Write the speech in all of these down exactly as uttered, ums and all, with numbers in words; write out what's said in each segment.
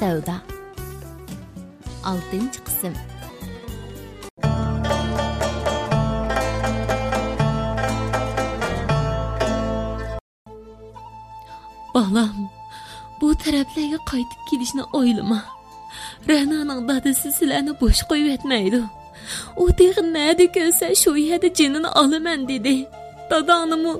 سەۋدا. ئالتىنچى قىسىم. بالام، بۇ تەرەپلەرگە قايتىپ كېلىشنى ئويلىما. رەنانىڭ دادىسى سىلەرنى بوش قويۇۋەتمەيدۇ. ئۇ تېخى نەدە كۆرسە شۇ يەردە جېنىنى ئالىمەن دېدى. داداڭنىمۇ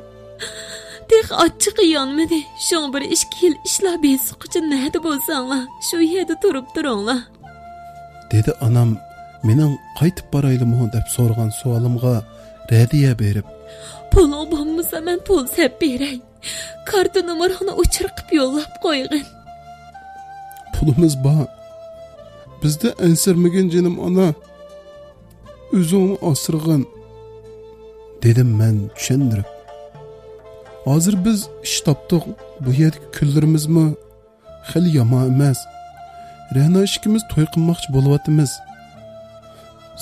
تېخى ئاچچىقى يانمىدى. شۇڭا بىر ئىككى يىل ئىشلار بېسىققۇچە نەدە بولساڭلار شۇ يەردە تۇرۇپ تۇرۇڭلار، دېدى ئانام مېنىڭ قايتىپ بارايلىمۇ دەپ سورىغان سوئالىمغا رەدىيە بېرىپ. پۇلۇڭ بولمىسا مەن پۇل سەپ بېرەي. كارتا نومۇرۇڭنى ئۆچۈر قىپ يوللاپ قويغىن. پۇلىمىز بار. بىزدە ئەنسىرىمىگىن جېنىم ئانا. ئۆزۈڭنى ئاسرىغىن، دېدىم مەن چۈشەندۈرۈپ. ھازىر بىز ئىش تاپتۇق. بۇ يەردىكى كۈنلىرىمىزمۇ خېلى يامان ئەمەس. رەنا ئىككىمىز توي قىلماقچى بولۇۋاتىمىز.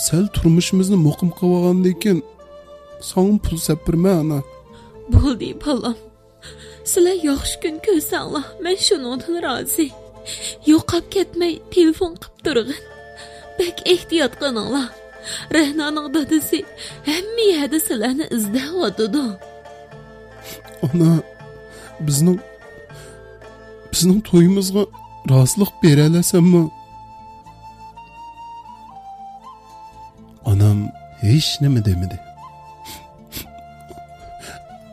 سەل تۇرمۇشىمىزنى مۇقىم قىلىۋالغاندىن كېيىن ساڭا پۇل سەپ بېرىمەن ئانا. بولدى بالام. سىلەر ياخشى كۈن كۆرسەڭلار، مەن شۇنىڭدىن رازى. يوقاپ كەتمەي تېلېفون قىپ تۇرغىن. بەك ئېھتىيات قىلىڭلار. رەنانىڭ دادىسى ھەممە يەردە سىلەرنى ئىزدەۋاتىدۇ. ئانا، بىزنىڭ، بىزنىڭ تويىمىزغا رازىلىق بېرەلەيسەنمۇ؟ ئانام ھېچنېمە دېمىدى.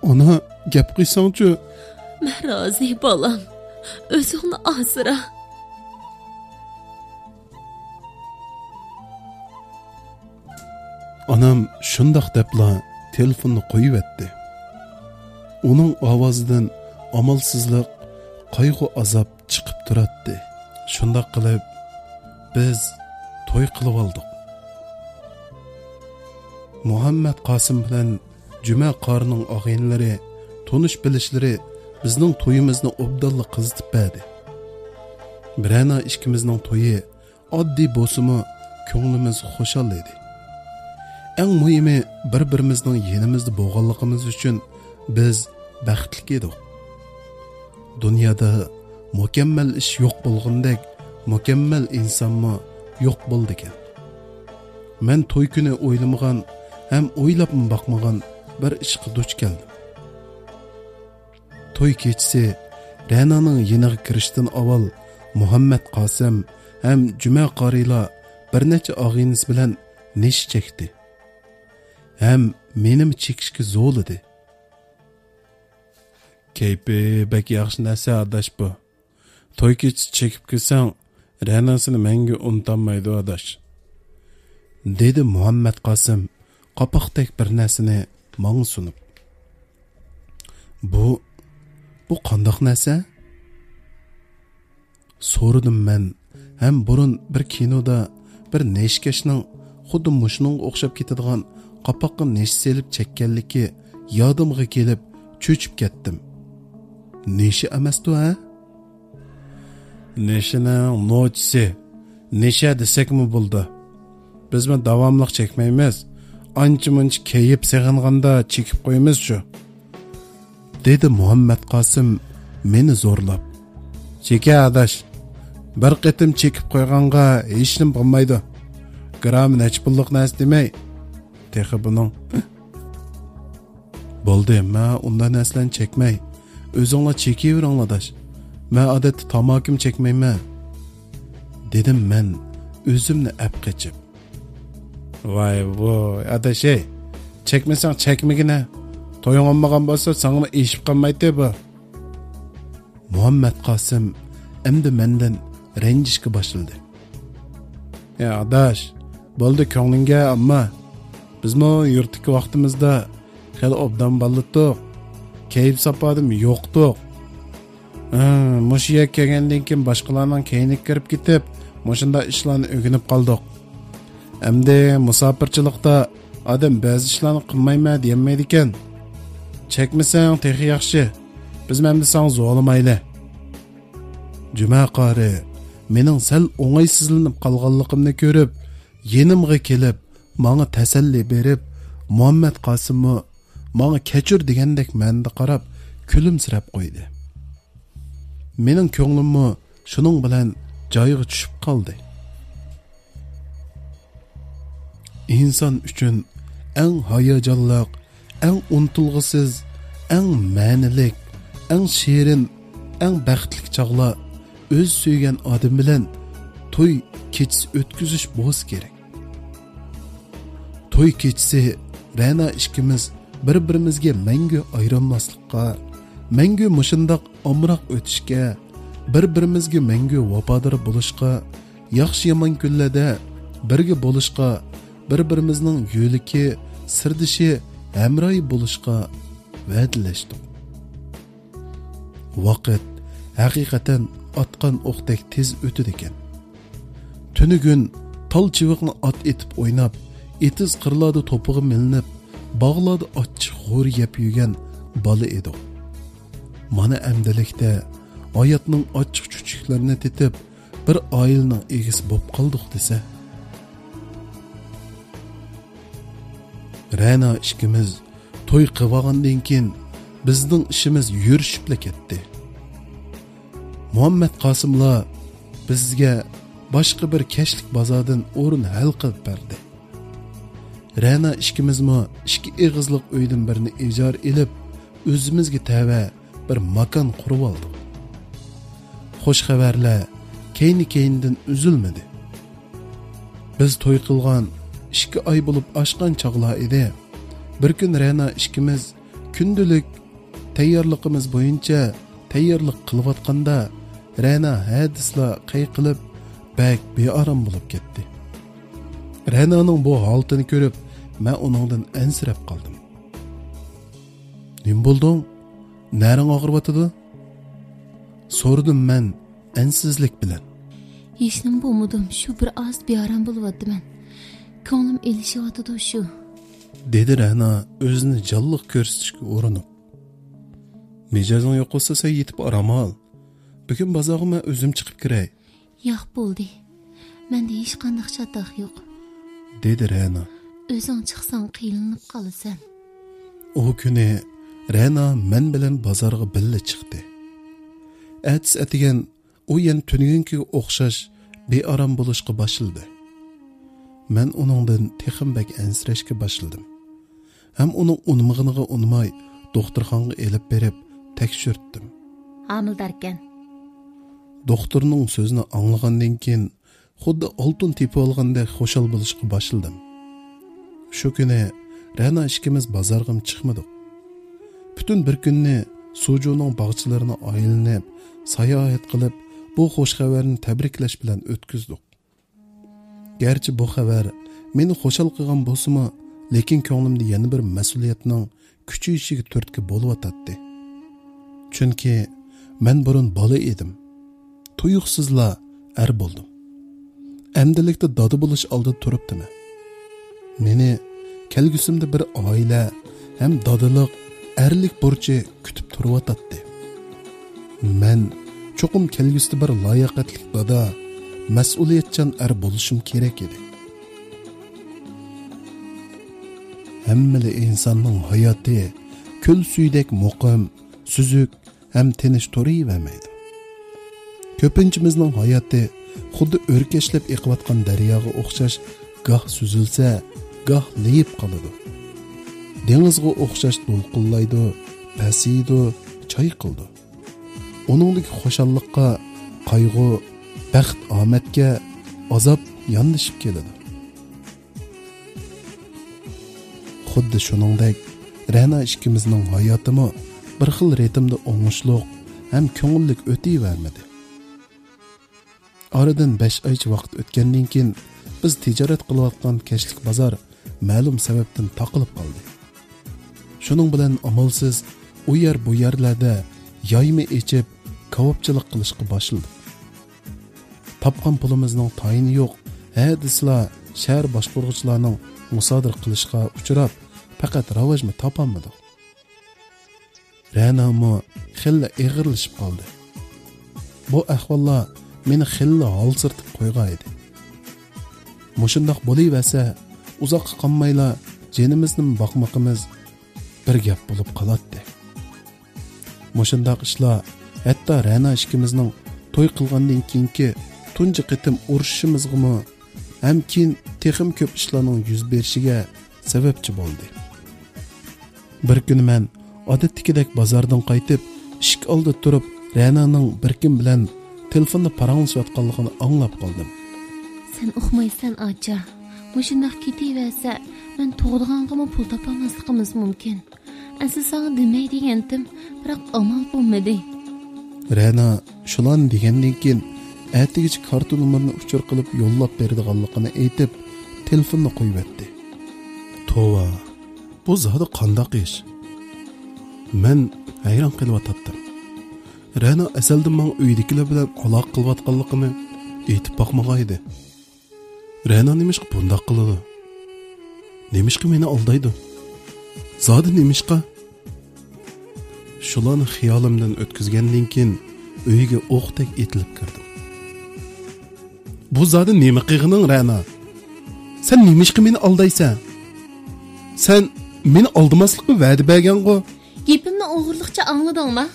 ئانا، گەپ قىلساڭچۇ؟ مەن رازى، بالام. ئۆزۈڭنى ئاسرا. ئانام شۇنداق دەپلا تېلېفوننى قويۇۋەتتى. ئۇنىڭ ئاۋازىدىن ئامالسىزلىق، قايغۇ-ئازاب چىقىپ تۇراتتى. شۇنداق قىلىپ، بىز توي قىلىۋالدۇق. مۇھەممەت قاسىم بىلەن جۈمە قارىنىڭ ئاغىنىلىرى، تونۇش-بىلىشلىرى بىزنىڭ تويىمىزنى ئوبدانلا قىزىتىپ بەردى. رەنا ئىككىمىزنىڭ تويى ئاددىي بولسىمۇ، كۆڭلىمىز خۇشال ئىدى. ئەڭ مۇھىمى، بىر-بىرىمىزنىڭ يېنىمىزدا بولغانلىقىمىز ئۈچۈن بىز بەختلىك ئىدۇق. دۇنيادا مۇكەممەل ئىش يوق بولغىنىدەك، مۇكەممەل ئىنسانمۇ يوق بولىدىكەن. مەن توي كۈنى ئويلىمىغان ھەم ئويلاپمۇ باقمىغان بىر ئىشقا دۇچ كەلدىم. توي كېچىسى رەنانىڭ يېنىغا كىرىشتىن ئاۋۋال مۇھەممەت قاسىم ھەم جۈمە قارىيلار بىر نەچچە ئاغىنىسى بىلەن نېشە چەكتى. ھەم مېنىمۇ چېكىشكە زورلىدى. كەيپى بەك ياخشى نەرسە، ئاداش، بۇ. توي كېچىسى چېكىپ كىرسەڭ، رەنا سېنى مەڭگۈ ئۇنتالمايدۇ، ئاداش، دېدى مۇھەممەت قاسىم قاپاقتەك بىر نەرسىنى ماڭا سۇنۇپ. بۇ، بۇ قانداق نەرسە؟ سورىدىم مەن ھەم بۇرۇن بىر كىنودا بىر نەشىكەشنىڭ خۇددى مۇشۇنىڭغا ئوخشاپ كېتىدىغان قاپاققا نەشە سېلىپ چەككەنلىكى يادىمغا كېلىپ چۆچۈپ كەتتىم. نەشە ئەمەستۇ، ھە؟ نەشىنىڭ نوچىسى، نەشە دېسەكمۇ بولىدۇ. بىزمۇ داۋاملىق چەكمەيمىز. ئانچە-مۇنچە كەيپ سېغىنغاندا چېكىپ قويىمىز شۇ، دېدى مۇھەممەت قاسىم مېنى زورلاپ. چېكە، ئاداش. بىر قېتىم چېكىپ قويغانغا ھېچنېمە بولمايدۇ. گرامى نەچچە پۇللۇق نەرسە دېمەي. تېخى بۇنىڭ. بولدى، مەن ئۇنداق نەرسىلەرنى چەكمەي. ئۆزۈڭلار چېكىۋېرىڭلار، ئاداش. مەن ئادەتتە تاماكىمۇ چەكمەيمەن، دېدىم مەن ئۆزۈمنى ئەپ قېچىپ. ۋاي ۋۇي، ئاداش، ئەي، چەكمىسەڭ چەكمىگىنە. تويۇڭ بولمىغان بولسا، ساڭىمۇ ئېشىپ قالمايتتى بۇ. مۇھەممەت قاسىم ئەمدى مەندىن رەنجىشكە باشلىدى. يا ئاداش، بولدى، كۆڭلۈڭگە ئالما. بىزمۇ يۇرتتىكى ۋاقتىمىزدا خېلى ئوبدان بالىتۇق. كەيپ ساپادىمۇ يوقتۇق. ھە، مۇشۇ يەرگە كەلگەندىن كېيىن باشقىلارنىڭ كەينىگە كىرىپ كېتىپ، مۇشۇنداق ئىشلارنى ئۆگىنىپ قالدۇق. ئەمدى مۇساپىرچىلىقتا ئادەم بەزى ئىشلارنى قىلمايمەن دېيەلمەيدىكەن. چەكمىسەڭ تېخى ياخشى. بىزمۇ ئەمدى ساڭا زورلىمايلى. جۈمە قارى مېنىڭ سەل ئوڭايسىزلىنىپ قالغانلىقىمنى كۆرۈپ، يېنىمغا كېلىپ، ماڭا تەسەللى بېرىپ، مۇھەممەت قاسىممۇ ماڭا كەچۈر دېگەندەك مەنىدە قاراپ، كۈلۈمسىرەپ قويدى. مېنىڭ كۆڭلۈممۇ شۇنىڭ بىلەن جايغا چۈشۈپ قالدى. ئىنسان ئۈچۈن ئەڭ ھاياجانلىق، ئەڭ ئۇنتۇلغۇسىز، ئەڭ مەنىلىك، ئەڭ شېرىن، ئەڭ بەختلىك چاغلار ئۆز سۆيگەن ئادەم بىلەن توي كېچىسى ئۆتكۈزۈش بولسا كېرەك. توي كېچىسى رەنا ئىككىمىز بىر-بىرىمىزگە مەڭگۈ ئايرىلماسلىققا، مەڭگۈ مۇشۇنداق ئامراق ئۆتۈشكە، بىر-بىرىمىزگە مەڭگۈ ۋاپادار بولۇشقا، ياخشى-يامان كۈنلەردە بىرگە بولۇشقا، بىر-بىرىمىزنىڭ يۆلىكى، سىردىشى، ھەمراھى بولۇشقا ۋەدىلەشتۇق. ۋاقىت ھەقىقەتەن ئاتقان ئوقتەك تېز ئۆتىدىكەن. تۈنۈگۈن تال چىۋىقنى ئات ئېتىپ ئويناپ، ئېتىز قىرلاردا توپىغا مىلىنىپ، باغلاردا ئاچچىق غورا يەپ يۈرگەن بالا ئىدۇق. مانا ئەمدىلىكتە ھاياتنىڭ ئاچچىق چۈچۈكلىرىنى تېتىپ، بىر ئائىلىنىڭ ئىگىسى بوپ قالدۇق دېسە. رەنا ئىككىمىز توي قىلىۋالغاندىن كېيىن بىزنىڭ ئىشىمىز يۈرۈشۈپلا كەتتى. مۇھەممەت قاسىملا بىزگە باشقا بىر كەچلىك بازاردىن ئورۇن ھەل قىلىپ بەردى. رەنا ئىككىمىزمۇ ئىككى ئېغىزلىق ئۆيدىن بىرنى ئىجارە ئېلىپ، ئۆزىمىزگە تەۋە بىر ماكان قۇرۇۋالدۇق. خۇش خەۋەرلەر كەينى-كەينىدىن ئۈزۈلمىدى. بىز توي قىلغان ئىككى ئاي بولۇپ ئاشقان چاغلار ئىدى. بىر كۈن رەنا ئىككىمىز كۈندىلىك تەييارلىقىمىز بويىچە تەييارلىق قىلىۋاتقاندا، رەنا ھەدىسلا قەي قىلىپ، بەك بىئارام بولۇپ كەتتى. رەنانىڭ بۇ ھالىتىنى كۆرۈپ، مەن ئۇنىڭدىن ئەنسىرەپ قالدىم. «نېمە بولدۇڭ؟ نەرىڭ ئاغرىۋاتىدۇ؟» سورىدىم مەن ئەنسىزلىك بىلەن. «ھېچنېمە بولمىدىم، شۇ بىر ئاز بىئارام بولۇۋاتىمەن. كۆڭلۈم ئېلىشىۋاتىدۇ شۇ.» دېدى رەنا ئۆزىنى جانلىق كۆرسىتىشكە ئۇرۇنۇپ. «مىجەزىڭ يوق بولسا سەن يېتىپ ئارام ئال. بۈگۈن بازارغا مەن ئۆزۈم چىقىپ كىرەي.» «ياق، بولدى. مەندە ھېچقانداق چاتاق يوق.» دېدى رەنا. «ئۆزۈڭ چىقساڭ قىينىلىپ قالىسەن.» ئۇ كۈنى رەنا مەن بىلەن بازارغا بىللە چىقتى. ئەتىسى ئەتىگەن ئۇ يەنە تۈنۈگۈنكىگە ئوخشاش بىئارام بولۇشقا باشلىدى. مەن ئۇنىڭدىن تېخىمۇ بەك ئەنسىرەشكە باشلىدىم. ھەم ئۇنىڭ ئۇنىمىغىنىغا ئۇنىماي، دوختۇرخانىغا ئېلىپ بېرىپ تەكشۈرتتۈم. «ھامىلىداركەن.» دوختۇرنىڭ سۆزىنى ئاڭلىغاندىن كېيىن، خۇددى ئالتۇن تېپىۋالغاندەك خۇشال بولۇشقا باشلىدىم. شۇ كۈنى رەنا ئىككىمىز بازارغىمۇ چىقمىدۇق. پۈتۈن بىر كۈننى سۇجۇنىڭ باغچىلىرىنى ئايلىنىپ، ساياھەت قىلىپ، بۇ خۇش خەۋەرنى تەبرىكلەش بىلەن ئۆتكۈزدۇق. گەرچە بۇ خەۋەر مېنى خۇشال قىلغان بولسىمۇ، لېكىن كۆڭلۈمدە يەنە بىر مەسئۇلىيەتنىڭ كۈچىيىشىگە تۈرتكە بولۇۋاتاتتى. چۈنكى مەن بۇرۇن بالا ئىدىم. تۇيۇقسىزلا ئەر بولدۇم. ئەمدىلىكتە دادا بولۇش ئالدىدا تۇرۇپتىمەن. مېنى كەلگۈسىمدە بىر ئائىلە ھەم دادىلىق، ئەرلىك بۇرچى كۈتۈپ تۇرۇۋاتاتتى. مەن چوقۇم كەلگۈسىدە بىر لاياقەتلىك دادا، مەسئۇلىيەتچان ئەر بولۇشۇم كېرەك ئىدى. ھەممىلا ئىنساننىڭ ھاياتى كۆل سۈيىدەك مۇقىم، سۈزۈك ھەم تىنچ تۇرۇۋەرمەيدۇ. كۆپىنچىمىزنىڭ ھاياتى خۇددى ئۆركەشلەپ ئېقىۋاتقان دەرياغا ئوخشاش، گاھ سۈزۈلسە، گاھ لېيىپ قالىدۇ. دېڭىزغا ئوخشاش دولقۇنلايدۇ، پەسىيىدۇ، چايقىلىدۇ. ئۇنىڭدىكى خۇشاللىققا قايغۇ، بەخت-ئامەتكە ئازاب ياندىشىپ كېلىدۇ. خۇددى شۇنىڭدەك، رەنا ئىككىمىزنىڭ ھاياتىمۇ بىر خىل رىتىمدا ئوڭۇشلۇق ھەم كۆڭۈللۈك ئۆتۈۋەرمىدى. ئارىدىن بەش ئايچە ۋاقىت ئۆتكەندىن كېيىن، بىز تىجارەت قىلىۋاتقان كەچلىك بازار مەلۇم سەۋەبتىن تاقىلىپ قالدى. شۇنىڭ بىلەن ئامالسىز ئۇ يەر بۇ يەرلەردە يايما ئېچىپ، كاۋاپچىلىق قىلىشقا باشلىدۇق. تاپقان پۇلىمىزنىڭ تايىنى يوق، ھە دېسىلا شەھەر باشقۇرغۇچىلارنىڭ مۇسادىرە قىلىشىغا ئۇچراپ، پەقەت راۋاجمۇ تاپالمىدۇق. رەنامۇ خېلىلا ئېغىرلىشىپ قالدى. بۇ ئەھۋاللار مېنى خېلىلا ھالسىرىتىپ قويغان ئىدى. مۇشۇنداق بولۇۋەرسە، ئۇزاققا قالمايلا جېنىمىزنىمۇ باقمىقىمىز بىر گەپ بولۇپ قالاتتى. مۇشۇنداق ئىشلار ھەتتا رەنا ئىككىمىزنىڭ توي قىلغاندىن كېيىنكى تۇنجى قېتىم ئۇرۇشۇشىمىزغىمۇ ھەم كېيىن تېخىمۇ كۆپ ئىشلارنىڭ يۈز بېرىشىگە سەۋەبچى بولدى. بىر كۈنى مەن ئادەتتىكىدەك بازاردىن قايتىپ، ئىشىك ئالدىدا تۇرۇپ، رەنانىڭ بىر كىم بىلەن تېلېفوندا پاراڭلىشىۋاتقانلىقىنى ئاڭلاپ قالدىم. سەن ئۇقمايسەن، ئاچا. مۇشۇنداق كېتىۋەرسە، مەن تۇغىدىغانغىمۇ پۇل تاپالماسلىقىمىز مۇمكىن. ئەسلى ساڭا دېمەي دېگەنتىم، بىراق ئامال بولمىدى. رەنا شۇلارنى دېگەندىن كېيىن، ئەتىگىچە كارتا نومۇرىنى ئۇچۇر قىلىپ يوللاپ بېرىدىغانلىقىنى ئېيتىپ، تېلېفوننى قويۇۋەتتى. توۋا، بۇ زادى قانداق ئىش؟ مەن ھەيران قېلىۋاتاتتىم. رەنا ئەزەلدىن ماڭا ئۆيدىكىلەر بىلەن ئالاقە قىلىۋاتقانلىقىنى ئېيتىپ باقمىغان ئىدى. رەنا نېمىشقا بۇنداق قىلىدۇ؟ نېمىشقا مېنى ئالدايدۇ؟ زادى نېمىشقا؟ شۇلارنى خىيالىمدىن ئۆتكۈزگەندىن كېيىن ئۆيگە ئوقتەك ئېتىلىپ كىردىم. بۇ زادى نېمە قىلغىنىڭ، رەنا؟ سەن نېمىشقا مېنى ئالدايسەن؟ سەن مېنى ئالدىماسلىققا ۋەدە بەرگەنغۇ؟ گېپىمنى ئوغرىلىقچە ئاڭلىدىڭما؟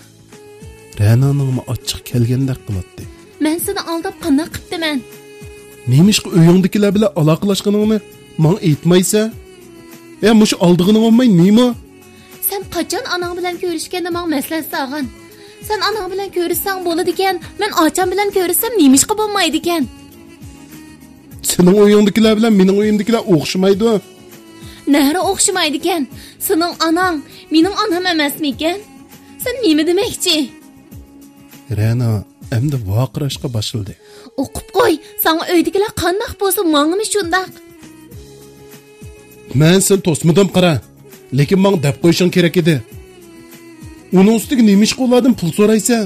رەنانىڭمۇ ئاچچىقى كەلگەندەك قىلاتتى. مەن سېنى ئالداپ قانداق قىپتىمەن؟ نېمىشقا ئۆيۈڭدىكىلەر بىلەن ئالاقىلاشقىنىڭنى ماڭا ئېيتمايسەن؟ ھە، مۇشۇ ئالدىغىنىڭ بولماي نېمە؟ سەن قاچان ئاناڭ بىلەن كۆرۈشكەندە ماڭا مەسلىھەت سالغان؟ سەن ئاناڭ بىلەن كۆرۈشسەڭ بولىدىكەن، مەن ئاچام بىلەن كۆرۈشسەم نېمىشقا بولمايدىكەن؟ سېنىڭ ئۆيۈڭدىكىلەر بىلەن مېنىڭ ئۆيۈمدىكىلەر ئوخشىمايدۇ. نەرە ئوخشىمايدىكەن؟ سېنىڭ ئاناڭ مېنىڭ ئانام ئەمەسمىكەن؟ سەن نېمە دېمەكچى؟ رەنا ئەمدى ۋارقىراشقا باشلىدى. ئوقۇپ قوي، ساڭا ئۆيدىكىلەر قانداق بولسا ماڭىمۇ شۇنداق. مەن سېنى توسمىدىم قارا، لېكىن ماڭا دەپ قويۇشۇڭ كېرەك ئىدى. ئۇنىڭ ئۈستىگە نېمىشقا ئۇلاردىن پۇل سورايسەن؟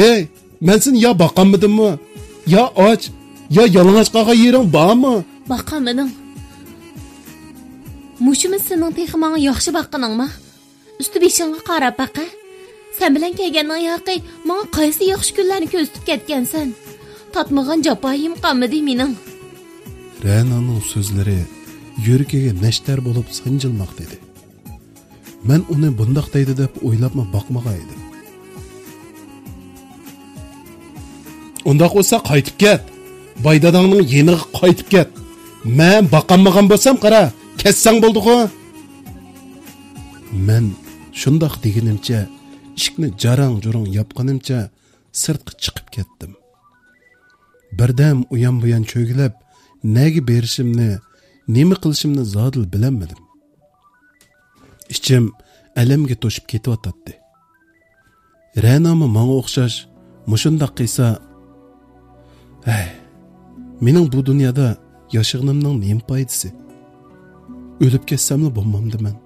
ئەي، مەن سېنى يا باقالمىدىممۇ، يا ئاچ، يا يالىڭاچ قالغان يېرىڭ بارمۇ؟ باقالمىدىڭ. مۇشۇمۇ سېنىڭ تېخى ماڭا ياخشى باققىنىڭما؟ ئۈستى بېشىڭغا قاراپ باقە. سەن بىلەن كەلگەننىڭ ياقى ماڭا قايسى ياخشى كۈنلەرنى كۆرسىتىپ كەتكەنسەن؟ تارتمىغان جاپايىم قالمىدى مېنىڭ. رەنانىڭ سۆزلىرى يۈرىكىگە نەشتەر بولۇپ سانجىلماقتا ئىدى. مەن ئۇنى بۇنداق دەيدۇ دەپ ئويلاپمۇ باقمىغان ئىدىم. ئۇنداق بولسا قايتىپ كەت. باي داداڭنىڭ يېنىغا قايتىپ كەت. مەن باقالمىغان بولسام قارا، كەتسەڭ بولدىغۇ. مەن شۇنداق دېگىنىمچە، ئىشىكنى جاراڭ-جۇرۇڭ ياپقىنىمچە سىرتقا چىقىپ كەتتىم. بىردەم ئۇيان-بۇيان چۆگىلەپ، نەگە بېرىشىمنى، نېمە قىلىشىمنى زادىلا بىلەلمىدىم. ئىچىم ئەلەمگە توشۇپ كېتىۋاتاتتى. رەنامۇ ماڭا ئوخشاش مۇشۇنداق قىلسا، ھەي، مېنىڭ بۇ دۇنيادا ياشىغىنىمنىڭ نېمە پايدىسى؟ ئۆلۈپ كەتسەملا بولمامدىمەن؟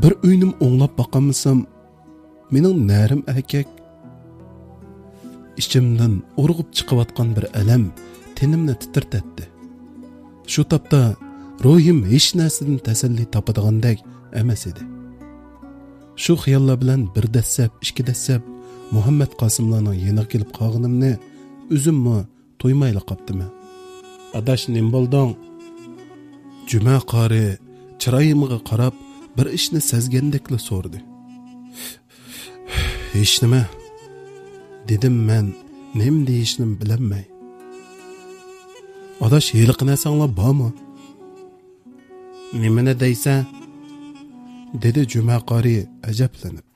بىر ئۆينىمۇ ئوڭلاپ باقالمىسام، مېنىڭ نەرىم ئەركەك؟ ئىچىمدىن ئۇرغۇپ چىقىۋاتقان بىر ئەلەم تېنىمنى تىترىتەتتى. شۇ تاپتا روھىم ھېچ نەرسىدىن تەسەللى تاپىدىغاندەك ئەمەس ئىدى. شۇ خىياللار بىلەن بىر دەسسەپ، ئىككى دەسسەپ مۇھەممەت قاسىملارنىڭ يېنىغا كېلىپ قالغىنىمنى ئۆزۈممۇ تۇيمايلا قاپتىمەن. ئاداش، نېمە بولدۇڭ؟ جۈمە قارى چىرايىمغا قاراپ، بىر ئىشنى سەزگەندەكلا سورىدى. ھېچنېمە، دېدىم مەن نېمە دېيىشنىمۇ بىلەلمەي. ئاداش، ھېلىقى نەرسەڭلار بارمۇ؟ نېمىنى دەيسەن؟ دېدى جۈمە قارى ئەجەبلىنىپ.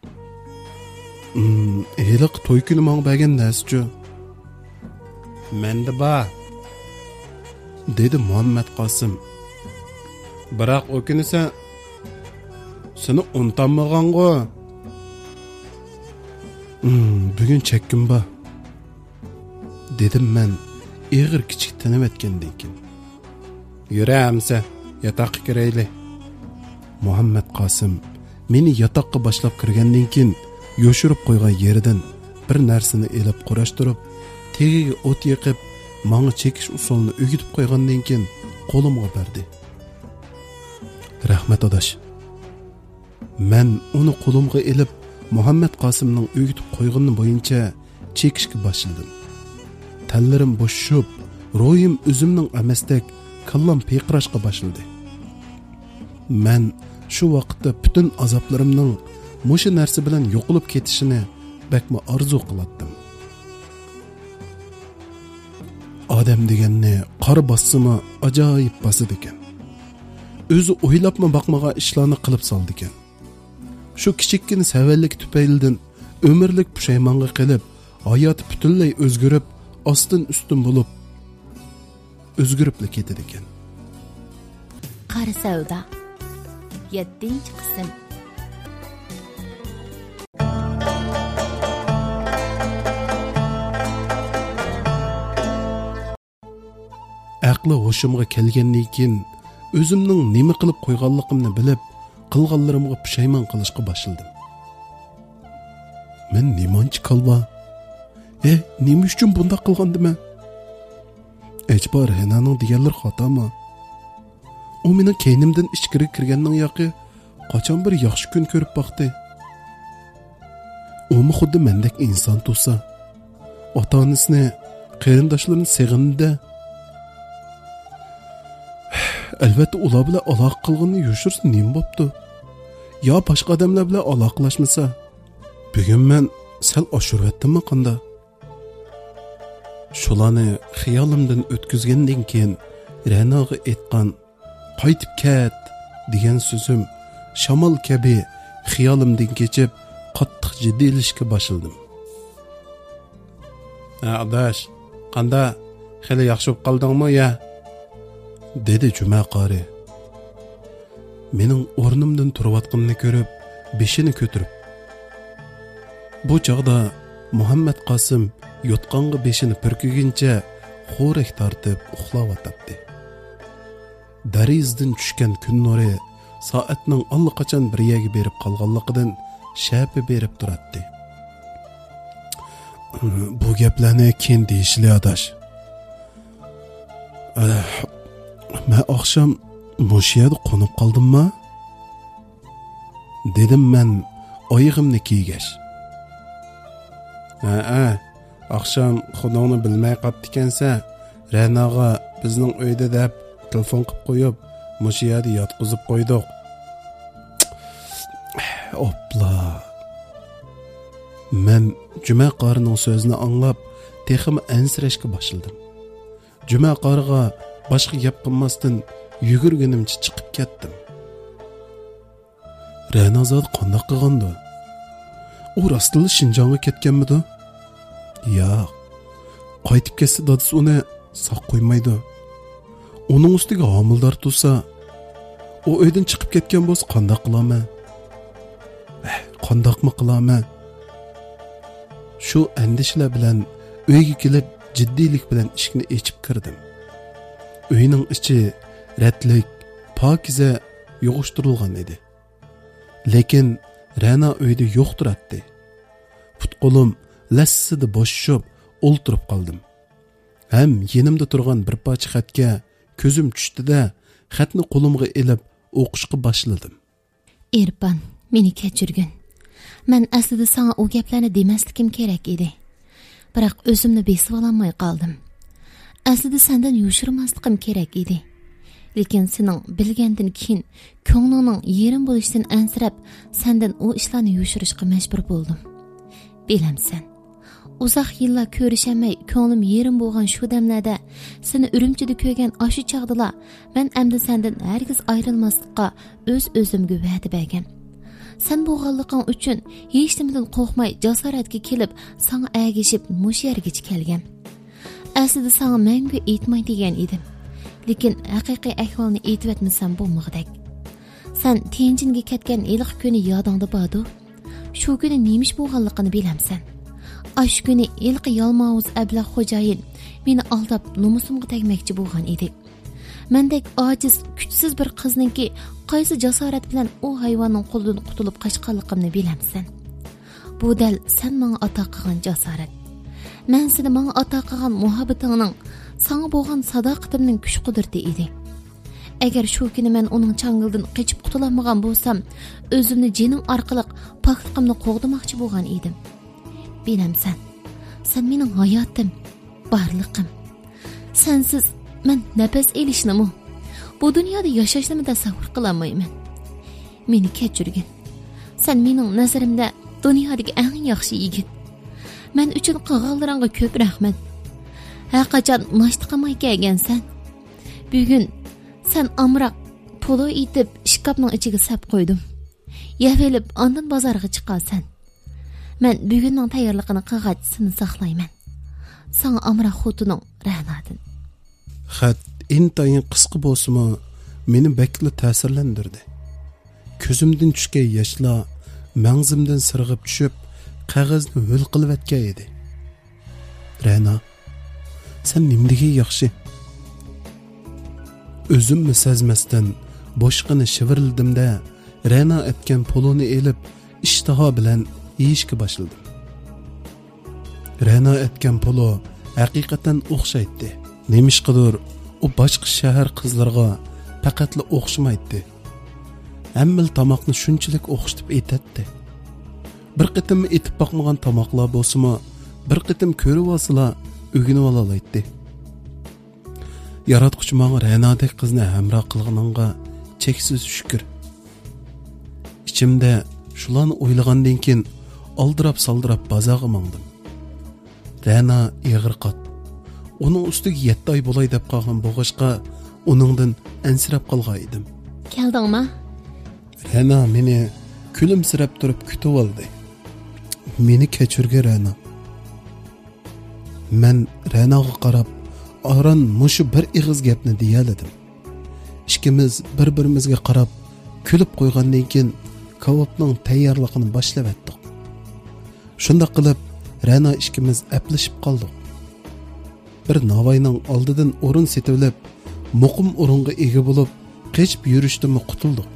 ئىم، ھېلىقى توي كۈنى ماڭا بەرگەن نەرسىچۇ؟ مەندە بار، دېدى مۇھەممەت قاسىم. بىراق ئۇ كۈنى سەن، سېنى ئۇنتالمىغانغۇ. ئىم، بۈگۈن چەككىم بار، دېدىم مەن ئېغىر كىچىك تىنىۋەتكەندىن كېيىن. يۈرە ئەمسە، ياتاققا كىرەيلى. مۇھەممەت قاسىم مېنى ياتاققا باشلاپ كىرگەندىن كېيىن، يوشۇرۇپ قويغان يېرىدىن بىر نەرسىنى ئېلىپ قۇراشتۇرۇپ، تېگىگە ئوت يېقىپ، ماڭا چېكىش ئۇسۇلىنى ئۆگىتىپ قويغاندىن كېيىن قولۇمغا بەردى. رەھمەت، ئاداش. مەن ئۇنى قولۇمغا ئېلىپ، مۇھەممەت قاسىمنىڭ ئۆگىتىپ قويغىنى بويىچە چېكىشكە باشلىدىم. تەنلىرىم بوشىشىپ، روھىم ئۆزۈمنىڭ ئەمەستەك، كاللام پىرقىراشقا باشلىدى. مەن شۇ ۋاقىتتا پۈتۈن ئازابلىرىمنىڭ مۇشۇ نەرسە بىلەن يوقىلىپ كېتىشىنى بەكمۇ ئارزۇ قىلاتتىم. ئادەم دېگەننى قار باسسىمۇ ئاجايىپ باسىدىكەن. ئۆزى ئويلاپمۇ باقمىغان ئىشلارنى قىلىپ سالىدىكەن. شۇ كىچىككىنە سەۋەنلىك تۈپەيلىدىن ئۆمۈرلۈك پۇشايمانغا قېلىپ، ھاياتى پۈتۈنلەي ئۆزگىرىپ، ئاستىن ئۈستۈن بولۇپ، ئۆزگىرىپلا كېتىدىكەن. قارا سەۋدا، يەتتىنچى قىسىم. ئەقلى ھوشۇمغا كەلگەندىن كېيىن، ئۆزۈمنىڭ نېمە قىلىپ قويغانلىقىمنى بىلىپ، قىلغانلىرىمغا پۇشايمان قىلىشقا باشلىدىم. مەن نېمانچە كالۋا؟ ھە، نېمە ئۈچۈن بۇنداق قىلغاندىمەن؟ ئەجەبا رەنانىڭ دېگەنلىرى خاتامۇ؟ ئۇ مېنىڭ كەينىمدىن ئىچكىرىگە كىرگەننىڭ ياقى قاچان بىر ياخشى كۈن كۆرۈپ باقتى. ئۇمۇ خۇددى مەندەك ئىنسان تۇرسا، ئاتا-ئانىسىنى، قېرىنداشلىرىنى سېغىنىدۇ. ئەلۋەتتە، ئۇلار بىلەن ئالاقە قىلغىنىنى يوشۇرسا نېمە بوپتۇ؟ يا باشقا ئادەملەر بىلەن ئالاقىلەشمىسە؟ بۈگۈن مەن سەل ئاشۇرۇۋەتتىممۇ قاندا؟ شۇلارنى خىيالىمدىن ئۆتكۈزگەندىن كېيىن، رەناغا ئېيتقان «قايتىپ كەت» دېگەن سۆزۈم شامال كەبى خىيالىمدىن كېچىپ، قاتتىق جىددىيلىشىشكە باشلىدىم. «ھە، ئاداش، قاندا، خېلى ياخشى بولۇپ قالدىڭمۇ يا؟» دېدى جۈمە قارى. مېنىڭ ئورنۇمدىن تۇرۇۋاتقىنىمنى كۆرۈپ، بېشىنى كۆتۈرۈپ. بۇ چاغدا مۇھەممەت قاسىم يوتقانغا بېشىنى پۈركىگىنىچە خورەك تارتىپ ئۇخلاۋاتاتتى. دېرىزىدىن چۈشكەن كۈن نۇرى سائەتنىڭ ئاللىقاچان بىر يەرگە بېرىپ قالغانلىقىدىن شەپە بېرىپ تۇراتتى. «بۇ گەپلەرنى كېيىن دېيىشلى، ئاداش. ئەھ، مەن ئاخشام مۇشۇ يەردە قونۇپ قالدىمما؟» دېدىم مەن ئايىغىمنى كىيگەچ. «ھەئە، ئاخشام خۇدۇڭنى بىلمەي قاپتىكەنسەن، رەناغا بىزنىڭ ئۆيدە دەپ تېلېفون قىپ قويۇپ، مۇشۇ يەردە ياتقۇزۇپ قويدۇق.» ئوپلا! مەن جۈمە قارىنىڭ سۆزىنى ئاڭلاپ، تېخىمۇ ئەنسىرەشكە باشلىدىم. جۈمە قارىغا باشقا گەپ قىلماستىن، يۈگۈرگىنىمچە چىقىپ كەتتىم. رەنا زادى قانداق قىلغاندۇ؟ ئۇ راستتىنلا شىنجاڭغا كەتكەنمىدۇ؟ ياق. قايتىپ كەتسە، دادىسى ئۇنى ساق قويمايدۇ. ئۇنىڭ ئۈستىگە ھامىلىدار تۇرسا، ئۇ ئۆيدىن چىقىپ كەتكەن بولسا، قانداق قىلارمەن؟ ئەھ، قانداقمۇ قىلارمەن؟ شۇ ئەندىشىلەر بىلەن ئۆيگە كېلىپ، جىددىيلىك بىلەن ئىشىكنى ئېچىپ كىردىم. ئۆينىڭ ئىچى رەتلىك، پاكىزە يىغىشتۇرۇلغان ئىدى. لېكىن رەنا ئۆيدە يوق تۇراتتى. پۇت-قولۇم لەسسىدە بوشىشىپ ئولتۇرۇپ قالدىم. ھەم يېنىمدا تۇرغان بىر پارچە خەتكە كۆزۈم چۈشتى-دە، خەتنى قولۇمغا ئېلىپ ئوقۇشقا باشلىدىم. ئېرپان، مېنى كەچۈرگىن. مەن ئەسلىدە ساڭا ئۇ گەپلەرنى دېمەسلىكىم كېرەك ئىدى. بىراق ئۆزۈمنى بېسىۋالالماي قالدىم. ئەسلىدە سەندىن يوشۇرماسلىقىم كېرەك ئىدى. لېكىن سېنىڭ بىلگەندىن كېيىن كۆڭلۈڭنىڭ يېرىم بولۇشىدىن ئەنسىرەپ، سەندىن ئۇ ئىشلارنى يوشۇرۇشقا مەجبۇر بولدۇم. بىلەمسەن، ئۇزاق يىللار كۆرۈشەلمەي، كۆڭلۈم يېرىم بولغان شۇ دەملەردە، سېنى ئۈرۈمچىدە كۆرگەن ئاشۇ چاغدىلا، مەن ئەمدى سەندىن ھەرگىز ئايرىلماسلىققا ئۆز-ئۆزۈمگە ۋەدە بەرگەن. سەن بولغانلىقىڭ ئۈچۈن ھېچنېمىدىن قورقماي، جاسارەتكە كېلىپ، ساڭا ئەگىشىپ، مۇشۇ يەرگىچە كەلگەن. ئەسلىدە ساڭا مەڭگۈ ئېيتماي دېگەن ئىدىم. لېكىن ھەقىقىي ئەھۋالنى ئېيتىۋەتمىسەم بولمىغۇدەك. سەن تيەنجىنگە كەتكەن ھېلىقى كۈنى يادىڭدا باردۇ؟ شۇ كۈنى نېمە ئىش بولغانلىقىنى بىلەمسەن؟ ئاشۇ كۈنى ھېلىقى يالماۋۇز ئەبلەخ خوجايىن مېنى ئالداپ، نومۇسۇمغا تەگمەكچى بولغان ئىدى. مەندەك ئاجىز، كۈچسىز بىر قىزنىڭكى قايسى جاسارەت بىلەن ئۇ ھايۋاننىڭ قولىدىن قۇتۇلۇپ قاچقانلىقىمنى بىلەمسەن؟ بۇ دەل سەن ماڭا ئاتا قىلغان جاسارەت. مەن سېنى ماڭا ئاتا قىلغان مۇھەببىتىڭنىڭ ساڭا بولغان ساداقىتىمنىڭ كۈچ-قۇدرىتى ئىدى. ئەگەر شۇ كۈنى مەن ئۇنىڭ چاڭگىلىدىن قېچىپ قۇتۇلالمىغان بولسام، ئۆزۈمنى جېنىم ئارقىلىق پاكلىقىمنى قوغدىماقچى بولغان ئىدىم. بىلەمسەن، سەن مېنىڭ ھاياتىم، بارلىقىم. سەنسىز مەن نەپەس ئېلىشنىمۇ، بۇ دۇنيادا ياشاشنىمۇ تەسەۋۋۇر قىلالمايمەن. مېنى كەچۈرگىن. سەن مېنىڭ نەزىرىمدە دۇنيادىكى ئەڭ ياخشى يىگىت. مەن ئۈچۈن قىلغانلىرىڭغا كۆپ رەھمەت. ھەر قاچان ناشتا قىلماي كەلگەنسەن. بۈگۈن سەن ئامراق پولۇ ئېتىپ ئىشكاپنىڭ ئىچىگە سەپ قويدۇم. يەۋېلىپ ئاندىن بازارغا چىقارسەن. مەن بۈگۈننىڭ تەييارلىقىنى قىلغاچ سېنى ساقلايمەن. ساڭا ئامراق خوتۇنۇڭ رەنادىن. خەت ئىنتايىن قىسقا بولسىمۇ، مېنى بەكلا تەسىرلەندۈردى. كۆزۈمدىن چۈشكەن ياشلار مەڭزىمدىن سىرغىپ چۈشۈپ، قەغەزنى ھۆل قىلىۋەتكەن ئىدى. رەنا، سەن نېمىدېگەن ياخشى؟ ئۆزۈممۇ سەزمەستىن بوشقىنە شىۋىرلىدىم-دە، رەنا ئەتكەن پولۇنى ئېلىپ، ئىشتىها بىلەن يېيىشكە باشلىدىم. رەنا ئەتكەن پولۇ ھەقىقەتەن ئوخشايتتى. نېمىشقىدۇر، ئۇ باشقا شەھەر قىزلىرىغا پەقەتلا ئوخشىمايتتى. ھەممىلا تاماقنى شۇنچىلىك ئوخشىتىپ ئېتەتتى. بىر قېتىممۇ ئېتىپ باقمىغان تاماقلار بولسىمۇ، بىر قېتىم كۆرۈۋالسىلا ئۆگىنىۋالالايتتى. ياراتقۇچى ماڭا رەنادەك قىزنى ھەمراھ قىلغىنىڭغا چەكسىز شۈكۈر. ئىچىمدە شۇلارنى ئويلىغاندىن كېيىن، ئالدىراپ-سالدىراپ بازارغا ماڭدىم. رەنا ئېغىر قات. ئۇنىڭ ئۈستىگە يەتتە ئاي بولاي دەپ قالغان بولغاچقا، ئۇنىڭدىن ئەنسىرەپ قالغان ئىدىم. كەلدىڭما؟ رەنا مېنى كۈلۈمسىرەپ تۇرۇپ كۈتۈۋالدى. مېنى كەچۈرگىن، رەنا. مەن رەناغا قاراپ، ئاران مۇشۇ بىر ئېغىز گەپنى دېيەلىدىم. ئىككىمىز بىر-بىرىمىزگە قاراپ كۈلۈپ قويغاندىن كېيىن، كاۋاپنىڭ تەييارلىقىنى باشلىۋەتتۇق. شۇنداق قىلىپ، رەنا ئىككىمىز ئەپلىشىپ قالدۇق. بىر ناۋاينىڭ ئالدىدىن ئورۇن سېتىۋېلىپ، مۇقىم ئورۇنغا ئىگە بولۇپ، قېچىپ يۈرۈشتىنمۇ قۇتۇلدۇق.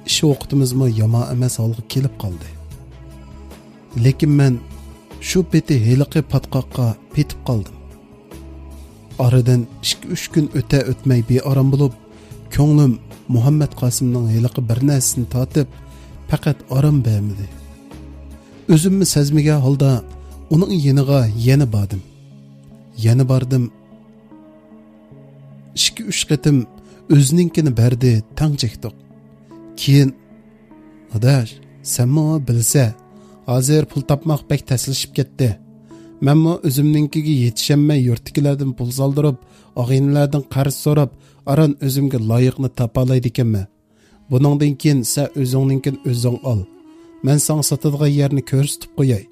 ئىش ۋاقتىمىزمۇ يامان ئەمەس ھالغا كېلىپ قالدى. لېكىن مەن شۇ پېتى ھېلىقى پاتقاققا پېتىپ قالدىم. ئارىدىن ئىككى-ئۈچ كۈن ئۆتە-ئۆتمەي بىئارام بولۇپ، كۆڭلۈم مۇھەممەد قاسىمنىڭ ھېلىقى بىر نەرسىسىنى تارتىپ، پەقەت ئارام بەرمىدى. ئۆزۈممۇ سەزمىگەن ھالدا ئۇنىڭ يېنىغا يەنە باردىم. يەنە باردىم. ئىككى-ئۈچ قېتىم ئۆزىنىڭكىنى بەردى، تەڭ چەكتۇق. كېيىن، ئاداش، سەنمۇ بىلسە، ھازىر پۇل تاپماق بەك تەسلىشىپ كەتتى. مەنمۇ ئۆزۈمنىڭكىگە يېتىشەلمەي، يۇرتتىكىلەردىن پۇل سالدۇرۇپ، ئاغىنىلەردىن قەرز سوراپ، ئاران ئۆزۈمگە لايىقنى تاپالايدىكەنمەن. بۇنىڭدىن كېيىن سەن ئۆزۈڭنىڭكىنى ئۆزۈڭ ئال. مەن ساڭا ساتىدىغان يەرنى كۆرسىتىپ قوياي،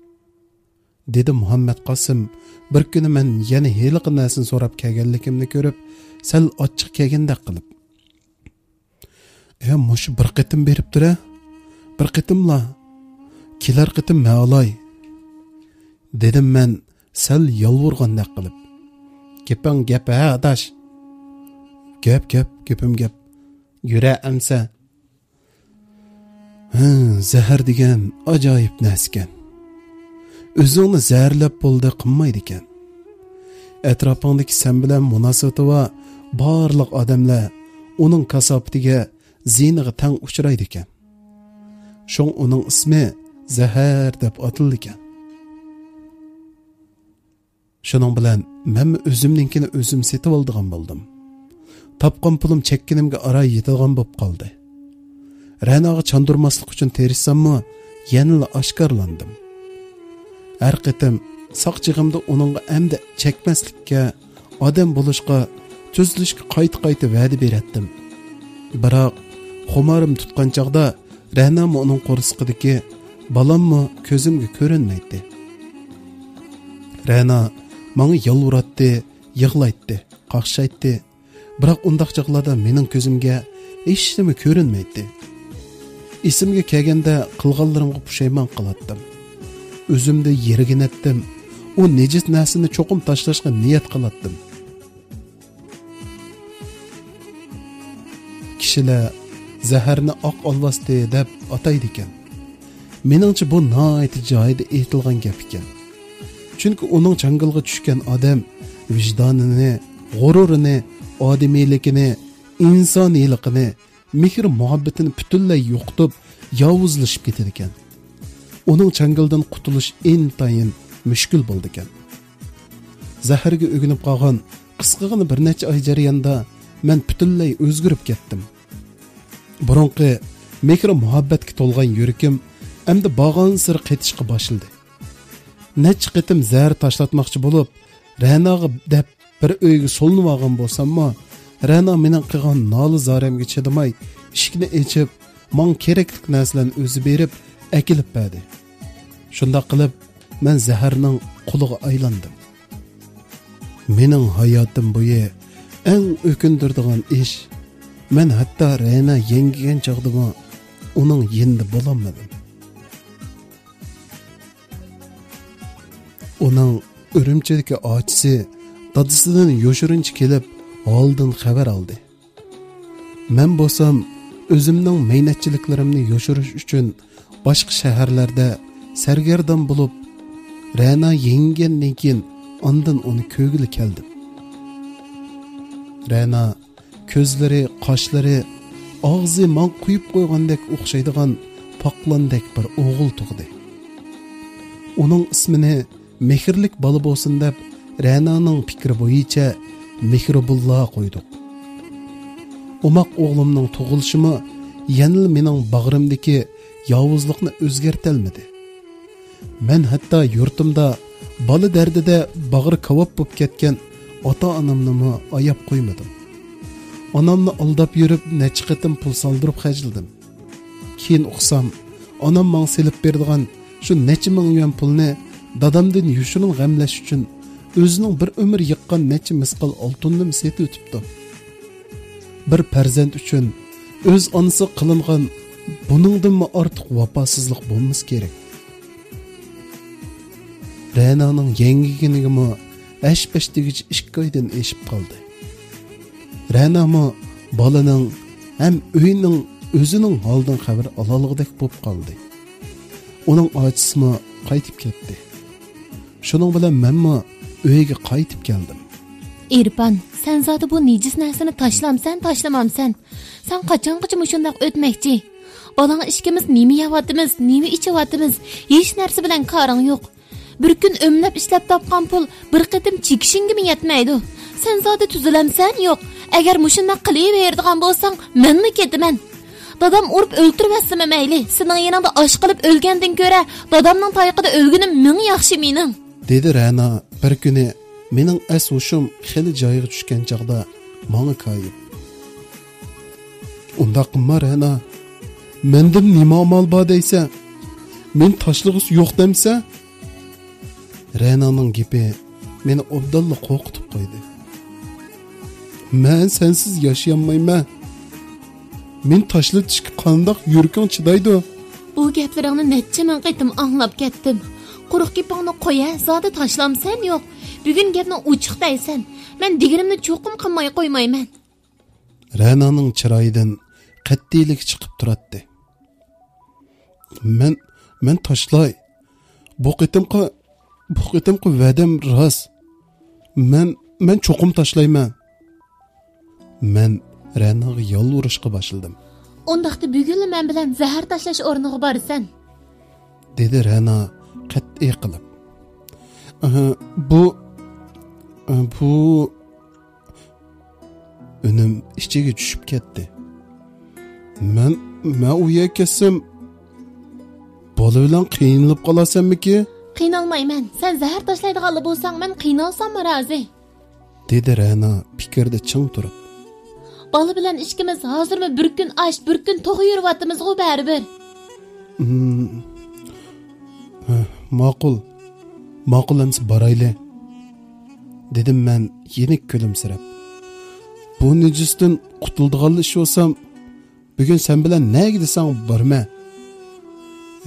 دېدى مۇھەممەد قاسىم. بىر كۈنى مەن يەنە ھېلىقى نەرسىنى سوراپ كەلگەنلىكىمنى كۆرۈپ، سەل ئاچچىق كەلگەندەك قىلىپ، ئە، مۇشۇ بىر قېتىم بېرىپ تۇرە. بىر قېتىملا. كېلەر قېتىم مەن ئالاي، دېدىم مەن سەل يالۋۇرغاندەك قىلىپ. گېپىڭ گەپ ھە، ئاداش؟ گەپ، گەپ، گېپىم گەپ. يۈرە ئەمسە. ھە، زەھەر دېگەن ئاجايىپ نەرسىكەن. ئۆزۈڭنى زەھەرلەپ بولدى قىلمايدىكەن. ئەتراپىڭدىكى سەن بىلەن مۇناسىۋىتى بار بارلىق ئادەملەر ئۇنىڭ كاساپىتىگە، زىيىنىغا تەڭ ئۇچرايدىكەن. شۇڭا ئۇنىڭ ئىسمى زەھەر دەپ ئاتىلىدىكەن. شۇنىڭ بىلەن مەنمۇ ئۆزۈمنىڭكىنى ئۆزۈم سېتىۋالىدىغان بولدۇم. تاپقان پۇلۇم چەككىنىمگە ئاران يېتىدىغان بولۇپ قالدى. رەناغا چاندۇرماسلىق ئۈچۈن تىرىشساممۇ، يەنىلا ئاشكارىلاندىم. ھەر قېتىم ساق چېغىمدا ئۇنىڭغا ئەمدى چەكمەسلىككە، ئادەم بولۇشقا، تۈزىلىشكە قايتا-قايتا ۋەدە بېرەتتىم. بىراق، خۇمارىم تۇتقان چاغدا رەنامۇ ئۇنىڭ قورسىقىدىكى بالاممۇ كۆزۈمگە كۆرۈنمەيتتى. رەنا ماڭا يالۋۇراتتى، يىغلايتتى، قاقشايتتى. بىراق ئۇنداق چاغلاردا مېنىڭ كۆزۈمگە ھېچنېمە كۆرۈنمەيتتى. ئېسىمگە كەلگەندە قىلغانلىرىمغا پۇشايمان قىلاتتىم. ئۆزۈمدە يىرگىنەتتىم. ئۇ نىجىس نەرسىنى چوقۇم تاشلاشقا نىيەت قىلاتتىم. كىشىلەر زەھەرنى ئاق ئالۋاستى دەپ ئاتايدىكەن. مېنىڭچە بۇ ناھايىتى جايىدا ئېيتىلغان گەپ ئىكەن. چۈنكى ئۇنىڭ چاڭگىلىغا چۈشكەن ئادەم ۋىجدانىنى، غۇرۇرىنى، ئادىمىيلىكىنى، ئىنسانىيلىقىنى، مېھىر-مۇھەببىتىنى پۈتۈنلەي يوقىتىپ، ياۋۇزلىشىپ كېتىدىكەن. ئۇنىڭ چاڭگىلىدىن قۇتۇلۇش ئىنتايىن مۈشكۈل بولىدىكەن. زەھەرگە ئۆگىنىپ قالغان قىسقىغىنە بىر نەچچە ئاي جەريانىدا مەن پۈتۈنلەي ئۆزگىرىپ كەتتىم. بۇرۇنقى مېھىر-مۇھەببەتكە تولغان يۈرىكىم ئەمدى بارغانسېرى قېتىشقا باشلىدى. نەچچە قېتىم زەھەر تاشلاتماقچى بولۇپ، رەناغا دەپ بىر ئۆيگە سولىنىۋالغان بولساممۇ، رەنا مېنىڭ قىلغان نالە-زارەمگە چىدىماي، ئىشىكنى ئېچىپ، ماڭا كېرەكلىك نەرسىلەرنى ئۆزى بېرىپ، ئەكېلىپ بەردى. شۇنداق قىلىپ، مەن زەھەرنىڭ قۇلىغا ئايلاندىم. مېنىڭ ھاياتىم بويى ئەڭ ئۆكۈندۈرىدىغان ئىش، مەن ھەتتا رەنا يەڭگىگەن چاغدىمۇ ئۇنىڭ يېنىدا بولالمىدىم. ئۇنىڭ ئۈرۈمچىدىكى ئاچىسى دادىسىدىن يوشۇرۇنچە كېلىپ، ھالىدىن خەۋەر ئالدى. مەن بولسام، ئۆزۈمنىڭ مەينەتچىلىكلىرىمنى يوشۇرۇش ئۈچۈن باشقا شەھەرلەردە سەرگەردان بولۇپ، رەنا يەڭگەندىن كېيىن ئاندىن ئۇنى كۆرگىلى كەلدىم. رەنا كۆزلىرى، قاشلىرى، ئاغزى ماڭا قويۇپ قويغاندەك ئوخشايدىغان پاقلاندەك بىر ئوغۇل تۇغدى. ئۇنىڭ ئىسمىنى مېھىرلىك بالا بولسۇن دەپ، رەنانىڭ پىكرى بويىچە مېھرىبۇللا قويدۇق. ئوماق ئوغلۇمنىڭ تۇغۇلۇشىمۇ يەنىلا مېنىڭ باغرىمدىكى ياۋۇزلۇقنى ئۆزگەرتەلمىدى. مەن ھەتتا يۇرتۇمدا بالا دەردىدە باغرى كاۋاپ بولۇپ كەتكەن ئاتا-ئانامنىمۇ ئاياپ قويمىدىم. ئانامنى ئالداپ يۈرۈپ، نەچچە قېتىم پۇل سالدۇرۇپ خەجلىدىم. كېيىن ئۇقسام، ئانام ماڭا سېلىپ بېرىدىغان شۇ نەچچە مىڭ يۈەن پۇلنى دادامدىن يوشۇرۇن غەملەش ئۈچۈن ئۆزىنىڭ بىر ئۆمۈر يىغقان نەچچە مىسقال ئالتۇنىنىمۇ سېتىۋېتىپتۇ. بىر پەرزەنت ئۈچۈن ئۆز ئانىسىغا قىلىنغان بۇنىڭدىنمۇ ئارتۇق ۋاپاسىزلىق بولمىسا كېرەك. رەنانىڭ يەڭگىگىنىگىمۇ ھەش-پەش دېگۈچە ئىككى ئايدىن ئېشىپ قالدى. رەنامۇ بالىنىڭ ھەم ئۆينىڭ، ئۆزىنىڭ ھالىدىن خەۋەر ئالالىغۇدەك بولۇپ قالدى. ئۇنىڭ ئاچىسىمۇ قايتىپ كەتتى. شۇنىڭ بىلەن مەنمۇ ئۆيگە قايتىپ كەلدىم. ئېرپان، سەن زادى بۇ نىجىس نەرسىنى تاشلامسەن، تاشلىمامسەن؟ سەن قاچانغىچە مۇشۇنداق ئۆتمەكچى؟ بالاڭ ئىككىمىز نېمە يەۋاتىمىز، نېمە ئىچىۋاتىمىز، ھېچ نەرسە بىلەن كارىڭ يوق. بىر كۈن ئۆملەپ ئىشلەپ تاپقان پۇل بىر قېتىم چېكىشىڭگىمۇ يەتمەيدۇ. سەن زادى تۈزىلەمسەن يوق؟ ئەگەر مۇشۇنداق قىلىۋېرىدىغان بولساڭ، مەنمۇ كېتىمەن. دادام ئۇرۇپ ئۆلتۈرۈۋەتسىمۇ مەيلى، سېنىڭ يېنىڭدا ئاچ قېلىپ ئۆلگەندىن كۆرە دادامنىڭ تايىقىدا ئۆلگىنىم مىڭ ياخشى مېنىڭ. دېدى رەنا بىر كۈنى مېنىڭ ئەس-ھوشۇم خېلى جايىغا چۈشكەن چاغدا ماڭا كايىپ. ئۇنداق قىلما، رەنا. مەندىن نېمە ئامال بار دەيسەن؟ مېنى تاشلىغۇسى يوق دەمسەن؟ رەنانىڭ گېپى مېنى ئوبدانلا قورقۇتۇپ قويدى. مەن سەنسىز ياشىيالمايمەن. مېنى تاشلىتىشقا قانداق يۈرىكىڭ چىدايدۇ؟ بۇ گەپلىرىڭنى نەچچە مىڭ قېتىم ئاڭلاپ كەتتىم. قۇرۇق گېپىڭنى قويە، زادى تاشلامسەن يوق. بۈگۈن گەپنى ئوچۇق دەيسەن. مەن دېگىنىمنى چوقۇم قىلماي قويمايمەن. رەنانىڭ چىرايىدىن قەتئىيلىك چىقىپ تۇراتتى. مەن، مەن تاشلاي. بۇ قېتىمقى، بۇ قېتىمقى ۋەدەم راست. مەن، مەن چوقۇم تاشلايمەن. مەن رەناغا يالۋۇرۇشقا باشلىدىم. ئۇنداقتا بۈگۈنلا مەن بىلەن زەھەر تاشلاش ئورنىغا بارىسەن. دېدى رەنا قەتئىي قىلىپ. ئاھا، بۇ، بۇ ئۈنۈم ئىچىگە چۈشۈپ كەتتى. مەن، مەن ئۇ يەرگە كەتسەم، بالا بىلەن قىينىلىپ قالارسەنمىكى؟ قىينالمايمەن. سەن زەھەر تاشلايدىغانلا بولساڭ، مەن قىينالساممۇ رازى. دېدى رەنا پىكىردە چىڭ تۇرۇپ. بالا بىلەن ئىككىمىز ھازىرمۇ بىر كۈن ئاچ، بىر كۈن توق يۈرۈۋاتىمىزغۇ بەرىبىر. ھىم. ھە، ماقۇل. ماقۇل ئەمسە بارايلى. دېدىم مەن يېنىك كۈلۈمسىرەپ. بۇ نىجىستىن قۇتۇلىدىغانلا ئىش بولسام، بۈگۈن سەن بىلەن نەگە دېسەڭ بارىمەن.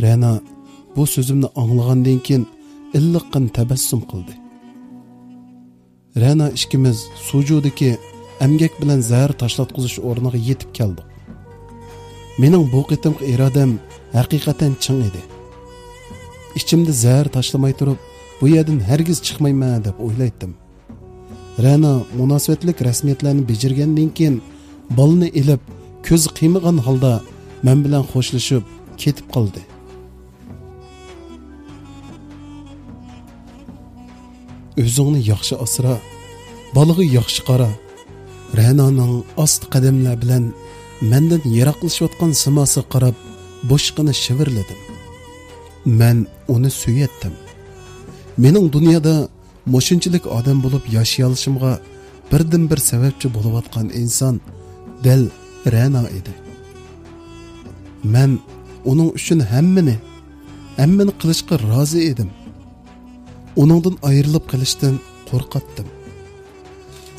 رەنا بۇ سۆزۈمنى ئاڭلىغاندىن كېيىن ئىللىققىنا تەبەسسۇم قىلدى. رەنا ئىككىمىز سۇجۇدىكى ئەمگەك بىلەن زەھەر تاشلاتقۇزۇش ئورنىغا يېتىپ كەلدۇق. مېنىڭ بۇ قېتىمقى ئىرادەم ھەقىقەتەن چىڭ ئىدى. ئىچىمدە زەھەر تاشلىماي تۇرۇپ، بۇ يەردىن ھەرگىز چىقمايمەن دەپ ئويلايتتىم. رەنا مۇناسىۋەتلىك رەسمىيەتلەرنى بېجىرگەندىن كېيىن، بالىنى ئېلىپ، كۆز قىيمىغان ھالدا مەن بىلەن خوشلىشىپ كېتىپ قالدى. ئۆزۈڭنى ياخشى ئاسرا، بالىغا ياخشى قارا. رەنانىڭ ئاستا قەدەملەر بىلەن مەندىن يىراقلىشىۋاتقان سىماسىغا قاراپ، بوشقىنا شىۋىرلىدىم. مەن ئۇنى سۆيەتتىم. مېنىڭ دۇنيادا مۇشۇنچىلىك ئادەم بولۇپ ياشىيالىشىمغا بىردىنبىر سەۋەبچى بولۇۋاتقان ئىنسان دەل رەنا ئىدى. مەن ئۇنىڭ ئۈچۈن ھەممىنى، ھەممىنى قىلىشقا رازى ئىدىم. ئۇنىڭدىن ئايرىلىپ قېلىشتىن قورقاتتىم.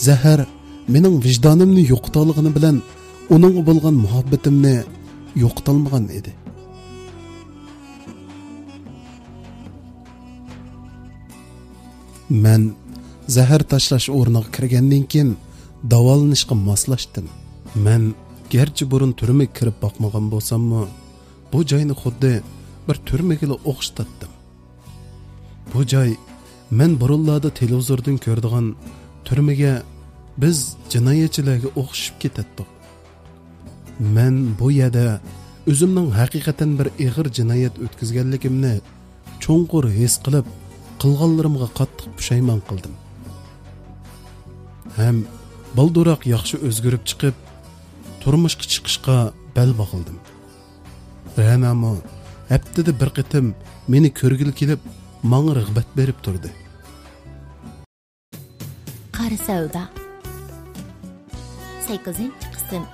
زەھەر مېنىڭ ۋىجدانىمنى يوقىتالىغىنى بىلەن ئۇنىڭغا بولغان مۇھەببىتىمنى يوقىتالمىغان ئىدى. مەن زەھەر تاشلاش ئورنىغا كىرگەندىن كېيىن داۋالىنىشقا ماسلاشتىم. مەن گەرچە بۇرۇن تۈرمىگە كىرىپ باقمىغان بولساممۇ، بۇ جاينى خۇددى بىر تۈرمىگىلا ئوخشىتاتتىم. بۇ جاي مەن بۇرۇنلاردا تېلېۋىزوردىن كۆرىدىغان تۈرمىگە بىز جىنايەتچىلەرگە ئوخشىشىپ كېتەتتۇق. مەن بۇ يەردە ئۆزۈمنىڭ ھەقىقەتەن بىر ئېغىر جىنايەت ئۆتكۈزگەنلىكىمنى چوڭقۇر ھېس قىلىپ، قىلغانلىرىمغا قاتتىق پۇشايمان قىلدىم. ھەم بالدۇرراق ياخشى ئۆزگىرىپ چىقىپ، تۇرمۇشقا چىقىشقا بەل باغلىدىم. رەنامۇ ھەپتىدە بىر قېتىم مېنى كۆرگىلى كېلىپ، ماڭا رىغبەت بېرىپ تۇردى. قارا سەۋدا. سەككىزىنچى قىسىم.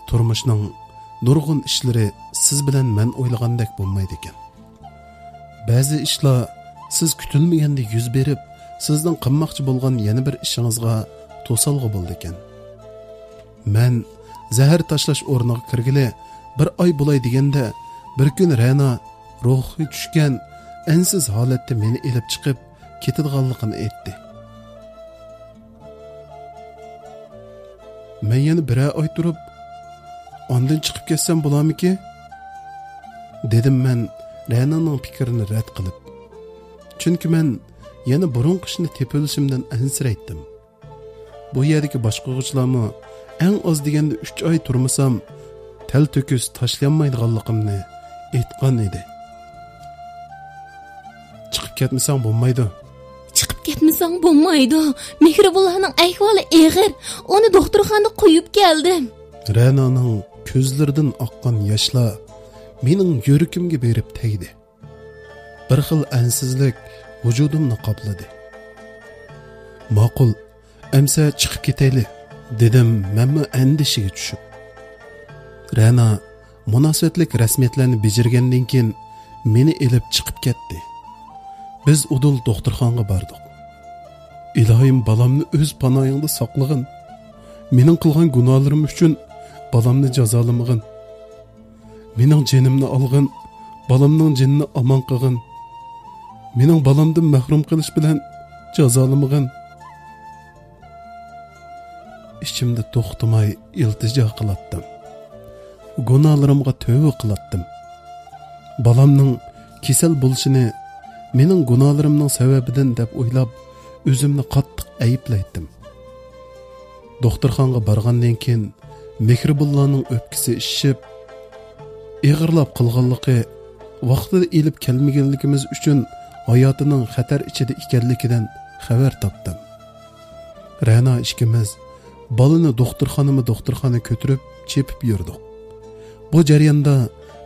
تۇرمۇشنىڭ نۇرغۇن ئىشلىرى سىز بىلەن مەن ئويلىغاندەك بولمايدىكەن. بەزى ئىشلار سىز كۈتۈلمىگەندە يۈز بېرىپ، سىزنىڭ قىلماقچى بولغان يەنە بىر ئىشىڭىزغا توسالغۇ بولىدىكەن. مەن زەھەر تاشلاش ئورنىغا كىرگىلى بىر ئاي بولاي دېگەندە، بىر كۈنى رەنا روھى چۈشكەن، ئەنسىز ھالەتتە مېنى ئېلىپ چىقىپ كېتىدىغانلىقىنى ئېيتتى. مەن يەنە بىرەر ئاي تۇرۇپ، ئاندىن چىقىپ كەتسەم بولارمىكى؟ دېدىم مەن رەنانىڭ پىكرىنى رەت قىلىپ. چۈنكى مەن يەنە بۇرۇنقى ئىشنى تېپىۋېلىشىمدىن ئەنسىرەيتتىم. بۇ يەردىكى باشقۇرغۇچىلارمۇ ئەڭ ئاز دېگەندە ئۈچ ئاي تۇرمىسام، تەلتۆكۈس تاشلىيالمايدىغانلىقىمنى ئېيتقان ئىدى. چىقىپ كەتمىسەڭ بولمايدۇ. چىقىپ كەتمىسەڭ بولمايدۇ. مېھرىبۇللانىڭ ئەھۋالى ئېغىر. ئۇنى دوختۇرخانىدا قويۇپ كەلدىم. رەنانىڭ كۆزلىرىدىن ئاققان ياشلار مېنىڭ يۈرىكىمگە بېرىپ تەگدى. بىر خىل ئەنسىزلىك ۋۇجۇدۇمنى قاپلىدى. ماقۇل، ئەمسە چىقىپ كېتەيلى، دېدىم مەنمۇ ئەندىشىگە چۈشۈپ. رەنا مۇناسىۋەتلىك رەسمىيەتلەرنى بېجىرگەندىن كېيىن مېنى ئېلىپ چىقىپ كەتتى. بىز ئۇدۇل دوختۇرخانىغا باردۇق. ئىلاھىم، بالامنى ئۆز پاناھىڭدا ساقلىغىن. مېنىڭ قىلغان گۇناھلىرىم ئۈچۈن بالامنى جازالىمىغىن. مېنىڭ جېنىمنى ئالغىن، بالامنىڭ جېنىنى ئامان قىلغىن. مېنىڭ بالامدىن مەھرۇم قىلىش بىلەن جازالىمىغىن. ئىچىمدە توختىماي ئىلتىجا قىلاتتىم. گۇناھلىرىمغا تۆۋە قىلاتتىم. بالامنىڭ كېسەل بولۇشىنى مېنىڭ گۇناھلىرىمنىڭ سەۋەبىدىن دەپ ئويلاپ، ئۆزۈمنى قاتتىق ئەيىبلەيتتىم. دوختۇرخانىغا بارغاندىن كېيىن، مېھرىبۇللانىڭ ئۆپكىسى ئىششىپ، ئېغىرلاپ قالغانلىقى، ۋاقتىدا ئېلىپ كەلمىگەنلىكىمىز ئۈچۈن ھاياتىنىڭ خەتەر ئىچىدە ئىكەنلىكىدىن خەۋەر تاپتىم. رەنا ئىككىمىز بالىنى دوختۇرخانىمۇ دوختۇرخانا كۆتۈرۈپ چېپىپ يۈردۇق. بۇ جەرياندا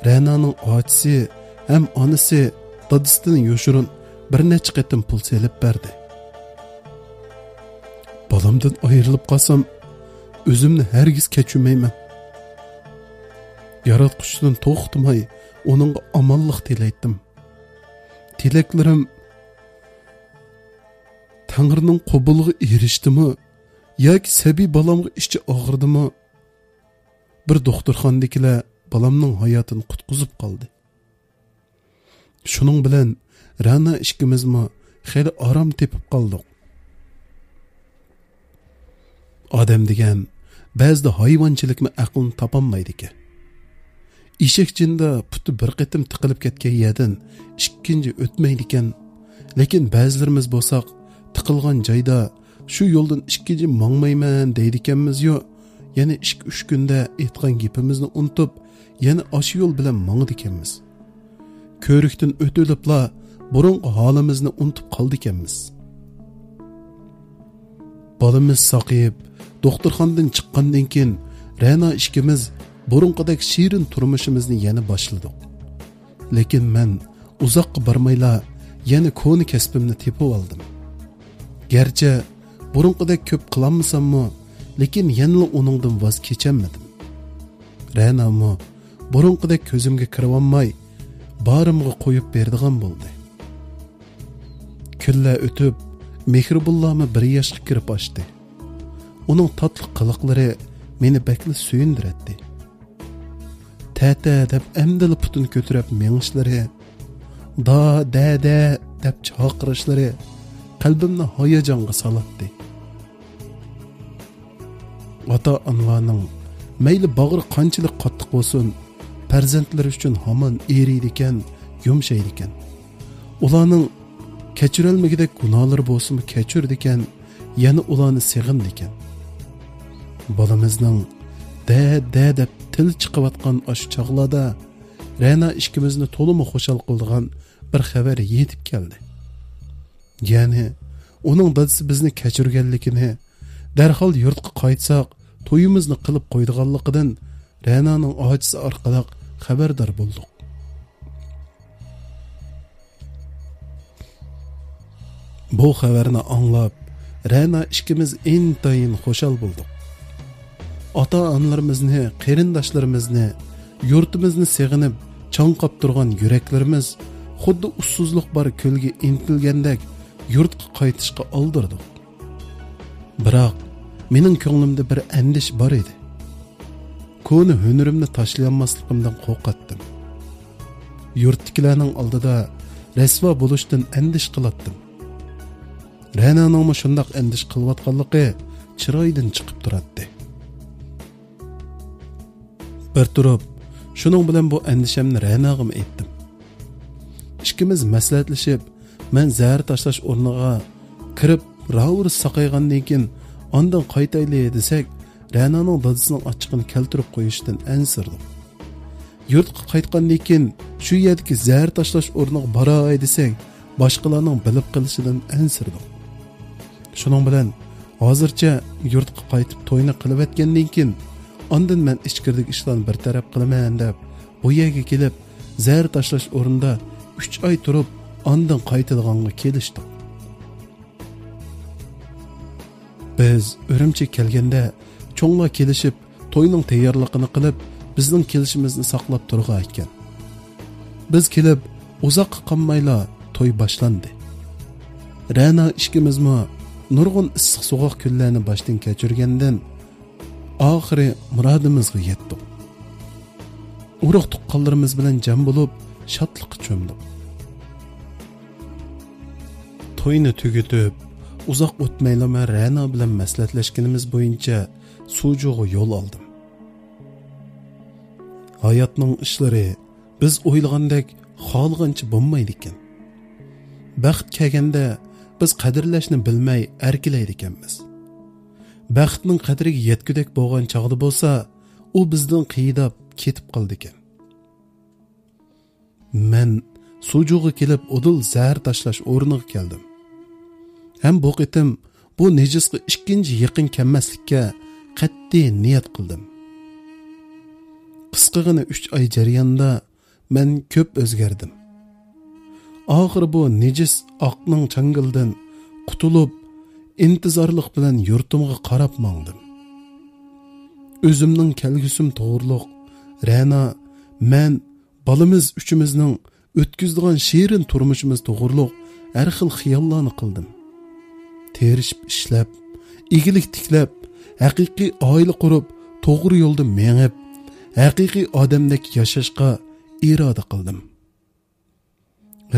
رەنانىڭ ئاچىسى ھەم ئانىسى دادىسىدىن يوشۇرۇن بىر نەچچە قېتىم پۇل سېلىپ بەردى. بالامدىن ئايرىلىپ قالسام، ئۆزۈمنى ھەرگىز كەچۈرمەيمەن. ياراتقۇچىدىن توختىماي ئۇنىڭغا ئامانلىق تىلەيتتىم. تىلەكلىرىم تەڭرىنىڭ قوبۇلىغا ئېرىشتىمۇ ياكى سەبىي بالامغا ئىچى ئاغرىدىمۇ، بىر دوختۇرخانىدىكىلەر بالامنىڭ ھاياتىنى قۇتقۇزۇپ قالدى. شۇنىڭ بىلەن رەنا ئىككىمىزمۇ خېلى ئارام تېپىپ قالدۇق. ئادەم دېگەن بەزىدە ھايۋانچىلىكمۇ ئەقلىنى تاپالمايدىكەن. ئېشەك جىندا پۇتى بىر قېتىم تىقىلىپ كەتكەن يەردىن ئىككىنچى ئۆتمەيدىكەن. لېكىن بەزىلىرىمىز بولساق، تىقىلغان جايدا شۇ يولدىن ئىككىنچى ماڭمايمەن دەيدىكەنمىزيۇ، يەنە ئىككى-ئۈچ كۈندە ئېيتقان گېپىمىزنى ئۇنتۇپ، يەنە ئاشۇ يول بىلەن ماڭىدىكەنمىز. كۆرۈكتىن ئۆتۈۋېلىپلا بۇرۇنقى ھالىمىزنى ئۇنتۇپ قالىدىكەنمىز. بالىمىز ساقىيىپ، دوختۇرخانىدىن چىققاندىن كېيىن، رەنا ئىككىمىز بۇرۇنقىدەك شېرىن تۇرمۇشىمىزنى يەنە باشلىدۇق. لېكىن مەن ئۇزاققا بارمايلا يەنە كونا كەسپىمنى تېپىۋالدىم. گەرچە بۇرۇنقىدەك كۆپ قىلالمىساممۇ، لېكىن يەنىلا ئۇنىڭدىن ۋاز كېچەلمىدىم. رەنامۇ بۇرۇنقىدەك كۆزۈمگە كىرىۋالماي، بارىمغا قويۇپ بېرىدىغان بولدى. كۈنلەر ئۆتۈپ، مېھرىبۇللامۇ بىر ياشقا كىرىپ ئاشتى. ئۇنىڭ تاتلىق قىلىقلىرى مېنى بەكلا سۆيۈندۈرەتتى. تەتە دەپ ئەمدىلا پۇتىنى كۆتۈرۈپ مېڭىشلىرى، دا، دەدە دەپ چاقىرىشلىرى قەلبىمنى ھاياجانغا سالاتتى. ئاتا-ئانىلارنىڭ مەيلى باغرى قانچىلىك قاتتىق بولسۇن، پەرزەنتلىرى ئۈچۈن ھامان ئېرىيدىكەن، يۇمشايدىكەن. ئۇلارنىڭ كەچۈرەلمىگۈدەك گۇناھلىرى بولسىمۇ كەچۈرىدىكەن، يەنە ئۇلارنى سېغىنىدىكەن. بالىمىزنىڭ دە، دە دەپ تىل چىقىۋاتقان ئاشۇ چاغلاردا رەنا ئىككىمىزنى تولىمۇ خۇشال قىلىدىغان بىر خەۋەر يېتىپ كەلدى. يەنى ئۇنىڭ دادىسى بىزنى كەچۈرگەنلىكىنى، دەرھال يۇرتقا قايتساق تويىمىزنى قىلىپ قويىدىغانلىقىدىن رەنانىڭ ئاچىسى ئارقىلىق خەۋەردار بولدۇق. بۇ خەۋەرنى ئاڭلاپ، رەنا ئىككىمىز ئىنتايىن خۇشال بولدۇق. ئاتا-ئانىلىرىمىزنى، قېرىنداشلىرىمىزنى، يۇرتىمىزنى سېغىنىپ چاڭقاپ تۇرغان يۈرەكلىرىمىز خۇددى ئۇسسۇزلۇق بار كۆلگە ئىنتىلگەندەك يۇرتقا قايتىشقا ئالدىرىدۇق. بىراق، مېنىڭ كۆڭلۈمدە بىر ئەندىشە بار ئىدى. كونا ھۈنىرىمنى تاشلىيالماسلىقىمدىن قورقاتتىم. يۇرتتىكىلەرنىڭ ئالدىدا رەسۋا بولۇشتىن ئەندىشە قىلاتتىم. رەنانىڭمۇ شۇنداق ئەندىشە قىلىۋاتقانلىقى چىرايىدىن چىقىپ تۇراتتى. بىر تۇرۇپ، شۇنىڭ بىلەن بۇ ئەندىشەمنى رەناغىمۇ ئېيتتىم. ئىككىمىز مەسلىھەتلىشىپ، مەن زەھەر تاشلاش ئورنىغا كىرىپ، راۋۇرۇس ساقايغاندىن كېيىن، ئاندىن قايتايلى دېسەك، رەنانىڭ دادىسىنىڭ ئاچچىقىنى كەلتۈرۈپ قويۇشىدىن ئەنسىرىدۇق. يۇرتقا قايتقاندىن كېيىن، شۇ يەردىكى زەھەر تاشلاش ئورنىغا باراي دېسەك، باشقىلارنىڭ بىلىپ قېلىشىدىن ئەنسىرىدۇق. شۇنىڭ بىلەن، ھازىرچە يۇرتقا قايتىپ توينى قىلىۋەتكەندىن كېيىن، ئاندىن مەن ئىچكىرىدىكى ئىشلارنى بىر تەرەپ قىلىمەن دەپ، بۇ يەرگە كېلىپ، زەھەر تاشلاش ئورنىدا ئۈچ ئاي تۇرۇپ، ئاندىن قايتىدىغانغا كېلىشتۇق. بىز ئۈرۈمچىگە كەلگەندە، چوڭلار كېلىشىپ، توينىڭ تەييارلىقىنى قىلىپ، بىزنىڭ كېلىشىمىزنى ساقلاپ تۇرغان ئىكەن. بىز كېلىپ، ئۇزاققا قالمايلا توي باشلاندى. رەنا ئىككىمىزمۇ نۇرغۇن ئىسسىق سوغۇق كۈنلەرنى باشتىن كەچۈرگەندىن، ئاخىرى مۇرادىمىزغا يەتتۇق. ئۇرۇق-تۇغقانلىرىمىز بىلەن جەم بولۇپ، شادلىققا چۆمدۇق. توينى تۈگىتىپ، ئۇزاق ئۆتمەيلا مەن رەنا بىلەن مەسلىھەتلەشكىنىمىز بويىچە سۇجۇغا يول ئالدىم. ھاياتنىڭ ئىشلىرى بىز ئويلىغاندەك خالىغانچە بولمايدىكەن. بەخت كەلگەندە بىز قەدىرلەشنى بىلمەي ئەركىلەيدىكەنمىز. بەختنىڭ قەدرىگە يەتكۈدەك بولغان چاغدا بولسا، ئۇ بىزدىن قىيىداپ كېتىپ قالىدىكەن. مەن سۇجۇغا كېلىپ ئۇدۇل زەھەر تاشلاش ئورنىغا كەلدىم. ھەم بۇ قېتىم بۇ نىجىسقا ئىككىنچى يېقىن كەلمەسلىككە قەتئىي نىيەت قىلدىم. قىسقىغىنە ئۈچ ئاي جەريانىدا مەن كۆپ ئۆزگەردىم. ئاخىرى بۇ نىجىس ئاقنىڭ چاڭگىلىدىن قۇتۇلۇپ، ئىنتىزارلىق بىلەن يۇرتۇمغا قاراپ ماڭدىم. ئۆزۈمنىڭ كەلگۈسىم توغرۇلۇق، رەنا، مەن، بالىمىز ئۈچىمىزنىڭ ئۆتكۈزىدىغان شېرىن تۇرمۇشىمىز توغرۇلۇق ھەر خىل خىياللارنى قىلدىم. تىرىشىپ ئىشلەپ، ئىگىلىك تىكلەپ، ھەقىقىي ئائىلە قۇرۇپ، توغرا يولدا مېڭىپ، ھەقىقىي ئادەمدەك ياشاشقا ئىرادە قىلدىم.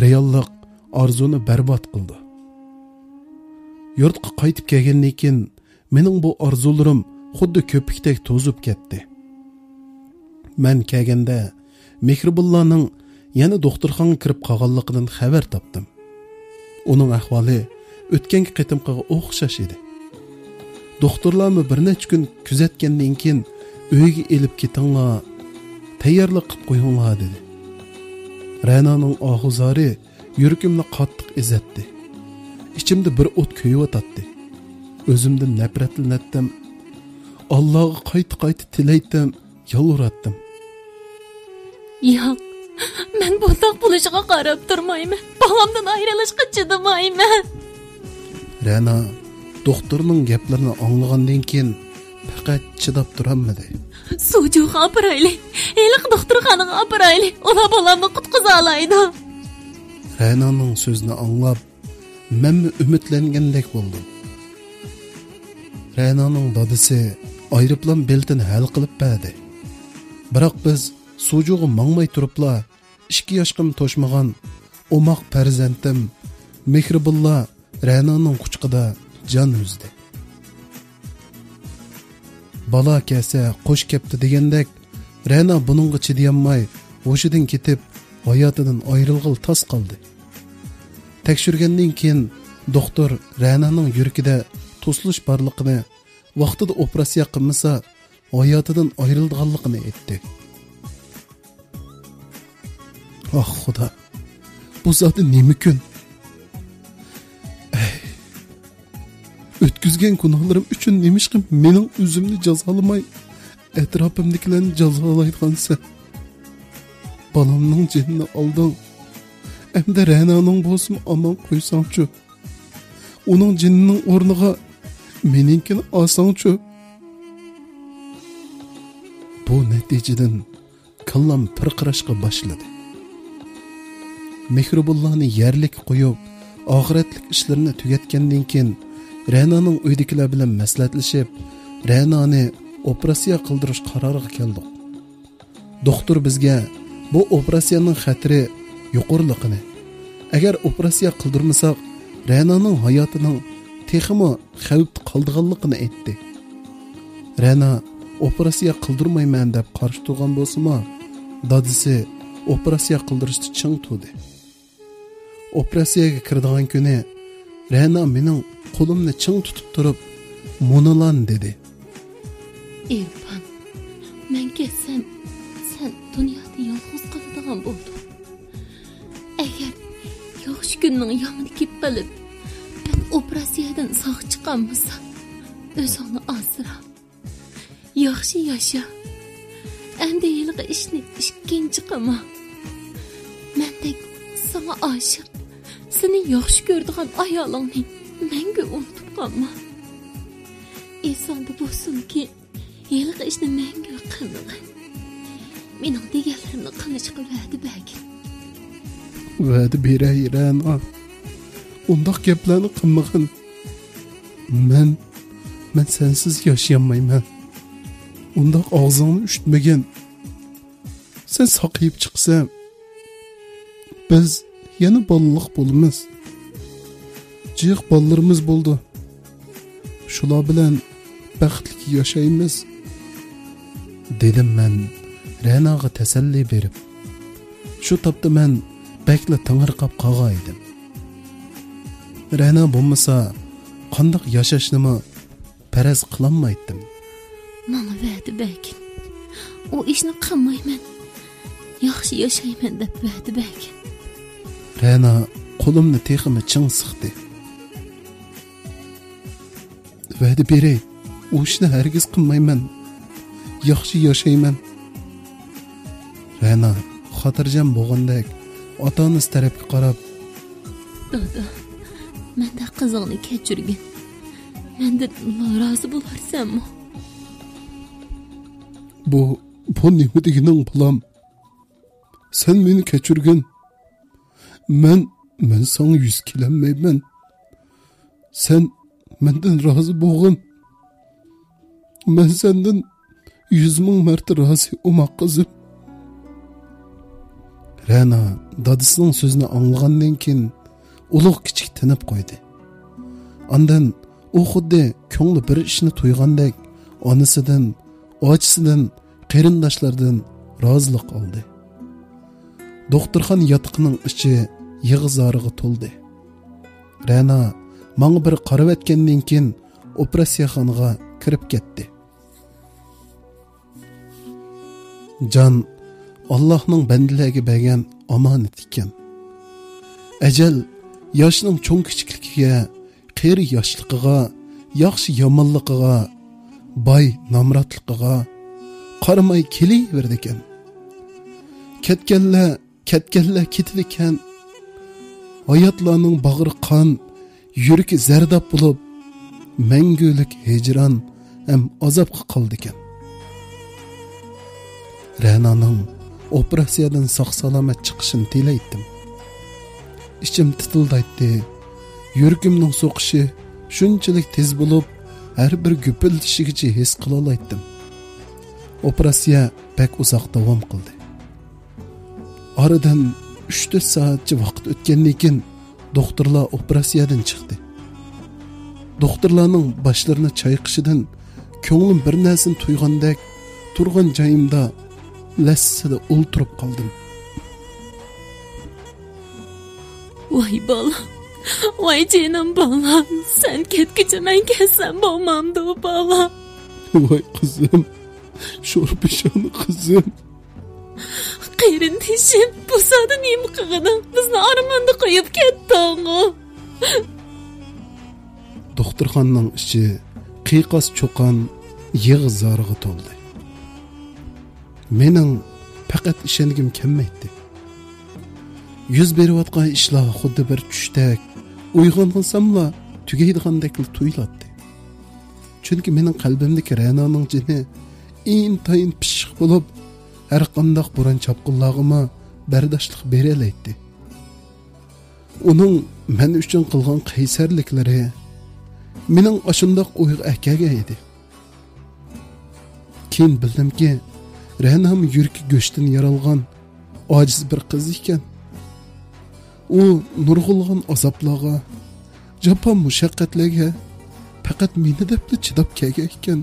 رېئاللىق ئارزۇنى بەربات قىلىدۇ. يۇرتقا قايتىپ كەلگەندىن كېيىن، مېنىڭ بۇ ئارزۇلىرىم خۇددى كۆپۈكتەك توزۇپ كەتتى. مەن كەلگەندە، مېھرىبۇللانىڭ يەنە دوختۇرخانىغا كىرىپ قالغانلىقىدىن خەۋەر تاپتىم. ئۇنىڭ ئەھۋالى ئۆتكەنكى قېتىمقىغا ئوخشاش ئىدى. دوختۇرلارمۇ بىر نەچچە كۈن كۆزەتكەندىن كېيىن، «ئۆيگە ئېلىپ كېتىڭلار، تەييارلىق قىلىپ قويۇڭلار» دېدى. رەنانىڭ ئاھۇ-زارى يۈرىكىمنى قاتتىق ئېزەتتى. ئىچىمدە بىر ئوت كۆيۈۋاتاتتى. ئۆزۈمدىن نەپرەتلىنەتتىم. ئاللاغا قايتا-قايتا تىلەيتتىم، يالۋۇراتتىم. ياق، مەن بۇنداق بولۇشىغا قاراپ تۇرمايمەن. بالامدىن ئايرىلىشقا چىدىمايمەن. رەنا دوختۇرنىڭ گەپلىرىنى ئاڭلىغاندىن كېيىن پەقەت چىداپ تۇرالمىدى. سۇجۇغا ئاپىرايلى. ھېلىقى دوختۇرخانىغا ئاپىرايلى. ئۇلار بالامنى قۇتقۇزالايدۇ. رەنانىڭ سۆزىنى ئاڭلاپ، مەنمۇ ئۈمىدلەنگەندەك بولدۇم. رەنانىڭ دادىسى ئايروپىلان بېلىتىنى ھەل قىلىپ بەردى. بىراق بىز سۇجۇغا ماڭماي تۇرۇپلا، ئىككى ياشقىمۇ توشمىغان ئوماق پەرزەنتىم مېھرىبۇللا رەنانىڭ قۇچىقىدا جان ئۈزدى. بالا كەلسە قوش كەپتۇ دېگەندەك، رەنا بۇنىڭغا چىدىيالماي، ھوشىدىن كېتىپ، ھاياتىدىن ئايرىلغىلى تاس قالدى. تەكشۈرگەندىن كېيىن، دوختۇر رەنانىڭ يۈرىكىدە توسۇلۇش بارلىقىنى، ۋاقتىدا ئوپېراتسىيە قىلمىسا، ھاياتىدىن ئايرىلىدىغانلىقىنى ئېيتتى. ئاھ، خۇدا، بۇ زادى نېمە كۈن؟ ئەي، ئۆتكۈزگەن گۇناھلىرىم ئۈچۈن نېمىشقا مېنىڭ ئۆزۈمنى جازالىماي، ئەتراپىمدىكىلەرنى جازالايدىغانسەن؟ بالامنىڭ جېنىنى ئالدىڭ، ئەمدى رەنانىڭ بولسىمۇ ئامان قويساڭچۇ؟ ئۇنىڭ جېنىنىڭ ئورنىغا مېنىڭكىنى ئالساڭچۇ؟ بۇ نەتىجىدىن كاللام پىرقىراشقا باشلىدى. مېھرىبۇللانى يەرلىككە قويۇپ، ئاخىرەتلىك ئىشلىرىنى تۈگەتكەندىن كېيىن، رەنانىڭ ئۆيدىكىلەر بىلەن مەسلىھەتلىشىپ، رەنانى ئوپېراتسىيە قىلدۇرۇش قارارىغا كەلدۇق. دوختۇر بىزگە بۇ ئوپېراتسىيەنىڭ خەتىرى يۇقىرىلىقىنى، ئەگەر ئوپېراتسىيە قىلدۇرمىساق، رەنانىڭ ھاياتىنىڭ تېخىمۇ خەۋپتە قالىدىغانلىقىنى ئېيتتى. رەنا ئوپېراتسىيە قىلدۇرمايمەن دەپ قارشى تۇرغان بولسىمۇ، دادىسى ئوپېراتسىيە قىلدۇرۇشتا چىڭ تۇردى. ئوپېراتسىيەگە كىرىدىغان كۈنى رەنا مېنىڭ قولۇمنى چىڭ تۇتۇپ تۇرۇپ، مۇنۇلارنى دېدى. ئىرپان، مەن كەتسەم، سەن دۇنيادا يالغۇز قالىدىغان بولدۇڭ. ئەگەر ياخشى كۈننىڭ يامىنى كېلىپ قېلىپ، مەن ئوپېراتسىيەدىن ساق چىقالمىسام، ئۆزۈڭنى ئاسرا. ياخشى ياشا. ئەمدى ھېلىقى ئىشنى ئىككىنچى قىلما. مەندەك ساڭا ئاشىق، سېنى ياخشى كۆرىدىغان ئايالىڭنى مەڭگۈ ئۇنتۇپ قالما. ئېسىڭدە بولسۇنكى، ھېلىقى ئىشنى مەڭگۈ قىلمىغىن. مېنىڭ دېگەنلىرىمنى قىلىشقا ۋەدە بەرگىن. ۋەدە بېرەي، رەنا. ئۇنداق گەپلەرنى قىلمىغىن. مەن، مەن سەنسىز ياشىيالمايمەن. ئۇنداق ئاغزىڭنى ئۈچمىگىن. سەن ساقىيىپ چىقسا، بىز يەنە بالىلىق بولىمىز. جىق بالىلىرىمىز بولىدۇ. شۇلار بىلەن بەختلىك ياشايمىز، دېدىم مەن رەناغا تەسەللى بېرىپ. شۇ تاپتا مەن بەكلا تېڭىرقاپ قالغان ئىدىم. رەنا بولمىسا، قانداق ياشاشنىمۇ پەرەز قىلالمايتتىم. ماڭا ۋەدە بەرگىن. ئۇ ئىشنى قىلمايمەن. ياخشى ياشايمەن دەپ ۋەدە بەرگىن. رەنا قولۇمنى تېخىمۇ چىڭ سىقتى. ۋەدە بېرەي، ئۇ ئىشنى ھەرگىز قىلمايمەن. ياخشى ياشايمەن. رەنا خاتىرجەم بولغاندەك ئاتا-ئانىسى تەرەپكە قاراپ، دادا، مەندە قىزىڭنى كەچۈرگىن. مەندىن رازى بولارسەنمۇ؟ بۇ، بۇ نېمە دېگىنىڭ، بالام؟ سەن مېنى كەچۈرگىن. مەن، مەن ساڭا يۈز كېلەلمەيمەن. سەن مەندىن رازى بولغىن. مەن سەندىن يۈز مىڭ مەرتە رازى، ئوماق قىزىم. رەنا دادىسىنىڭ سۆزىنى ئاڭلىغاندىن كېيىن ئۇلۇغ كىچىك تىنىپ قويدى. ئاندىن ئۇ خۇددى كۆڭلى بىر ئىشنى تۇيغاندەك ئانىسىدىن، ئاچىسىدىن، قېرىنداشلاردىن رازىلىق ئالدى. دوختۇرخانا ياتىقىنىڭ ئىچى يىغا-زارىغا تولدى. رەنا ماڭا بىر قارىۋەتكەندىن كېيىن ئوپېراتسىيەخانىغا كىرىپ كەتتى. جان ئاللاھنىڭ بەندىلەرگە بەرگەن ئامانىتى ئىكەن. ئەجەل ياشنىڭ چوڭ-كىچىكلىكىگە، قېرى-ياشلىقىغا، ياخشى-يامانلىقىغا، باي-نامراتلىقىغا، قارىماي كېلىۋېرىدىكەن. كەتكەنلەر، كەتكەنلەر كېتىدىكەن. ھاياتلارنىڭ باغرى قان، يۈرىكى زەرداب بولۇپ، مەڭگۈلۈك ھىجران ھەم ئازابقا قالىدىكەن. رەنانىڭ ئوپېراتسىيەدىن ساق-سالامەت چىقىشىنى تىلەيتتىم. ئىچىم تىتىلدايتتى. يۈرىكىمنىڭ سوقۇشى شۇنچىلىك تېز بولۇپ، ھەر بىر گۈپۈلدىشىگىچە ھېس قىلالايتتىم. ئوپېراتسىيە بەك ئۇزاق داۋام قىلدى. ئارىدىن ئۈچ تۆت سائەتچە ۋاقىت ئۆتكەندىن كېيىن، دوختۇرلار ئوپېراتسىيەدىن چىقتى. دوختۇرلارنىڭ باشلىرىنى چايقىشىدىن كۆڭلۈم بىر نەرسىنى تۇيغاندەك، تۇرغان جايىمدا لەسسىدە ئولتۇرۇپ قالدىم. ۋاي بالام، ۋاي جېنىم بالام، سەن كەتكۈچە مەن كەتسەم بولمامدۇ بالام؟ ۋاي قىزىم، شورپىشان قىزىم. قېرىندىشىم، بۇ سادا نېمە قىلغىنىڭ؟ بىزنى ئارماندا قويۇپ كەتتىڭغۇ؟ دوختۇرخانىنىڭ ئىچى قىيقاس-چۇقان، يىغا-زارغا تولدى. مېنىڭ پەقەت ئىشەنگۈم كەلمەيتتى. يۈز بېرىۋاتقان ئىشلار خۇددى بىر چۈشتەك، ئويغانغانساملا تۈگەيدىغاندەكلا تۇيۇلاتتى. چۈنكى مېنىڭ قەلبىمدىكى رەنانىڭ جېنى ئىنتايىن پىششىق بولۇپ، ھەرقانداق بوران-چاپقۇنلارغىمۇ بەرداشلىق بېرەلەيتتى. ئۇنىڭ مەن ئۈچۈن قىلغان قەيسەرلىكلىرى مېنىڭ ئاشۇنداق ئويغا ئەكەلگەن ئىدى. كېيىن بىلدىمكى، رەنام يۈرىكى گۆشتىن يارالغان ئاجىز بىر قىز ئىكەن. ئۇ نۇرغۇنلىغان ئازابلارغا، جاپا-مۇشەققەتلەرگە پەقەت مېنى دەپلا چىداپ كەلگەن ئىكەن.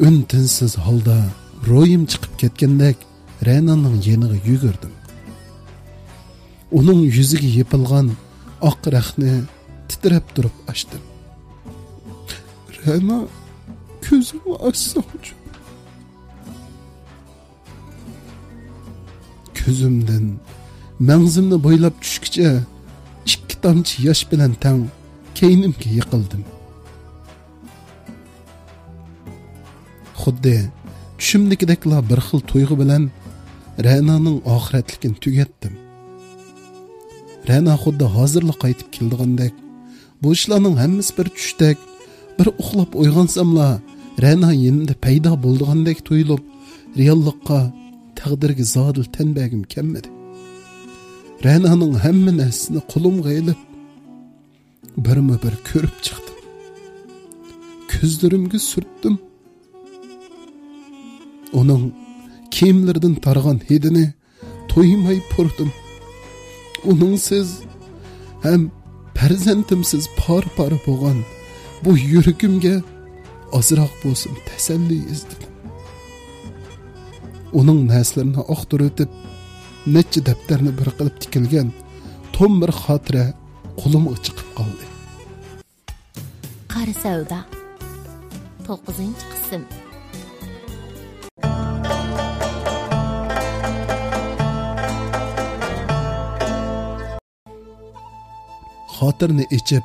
ئۈن-تىنسىز ھالدا روھىم چىقىپ كەتكەندەك رەنانىڭ يېنىغا يۈگۈردۈم. ئۇنىڭ يۈزىگە يېپىلغان ئاق رەختنى تىترەپ تۇرۇپ ئاچتىم. رەنا، كۆزۈڭنى ئاچساڭچۇ. كۆزۈمدىن مەڭزىمنى بويلاپ چۈشكىچە ئىككى تامچە ياش بىلەن تەڭ كەينىمگە يىقىلدىم. خۇددى چۈشۈمدىكىدەكلا بىر خىل تۇيغۇ بىلەن رەنانىڭ ئاخىرەتلىكىنى تۈگەتتىم. رەنا خۇددى ھازىرلا قايتىپ كېلىدىغاندەك، بۇ ئىشلارنىڭ ھەممىسى بىر چۈشتەك، بىر ئۇخلاپ ئويغانساملا رەنا يېنىمدا پەيدا بولىدىغاندەك تۇيۇلۇپ، رېئاللىققا تەقدىرگە زادىلا تەن بەرگۈم كەلمىدى. رەنانىڭ ھەممە نەرسىسىنى قولۇمغا ئېلىپ، بىرمۇ بىر كۆرۈپ چىقتىم. كۆزلىرىمگە سۈرتتۈم. ئۇنىڭ كىيىملىرىدىن تارىغان ھىدىنى تويماي پۇردۇم. ئۇنىڭسىز ھەم پەرزەنتىمسىز پارە-پارە بولغان بۇ يۈرىكىمگە ئازراق بولسۇن تەسەللى ئىزدىدىم. ئۇنىڭ نەرسىلىرىنى ئاختۇرۇۋېتىپ، نەچچە دەپتەرنى بىر قىلىپ تىكىلگەن توم بىر خاتىرە قولۇمغا چىقىپ قالدى. قارا سەۋدا. توققۇزىنچى قىسىم. خاتىرىنى ئېچىپ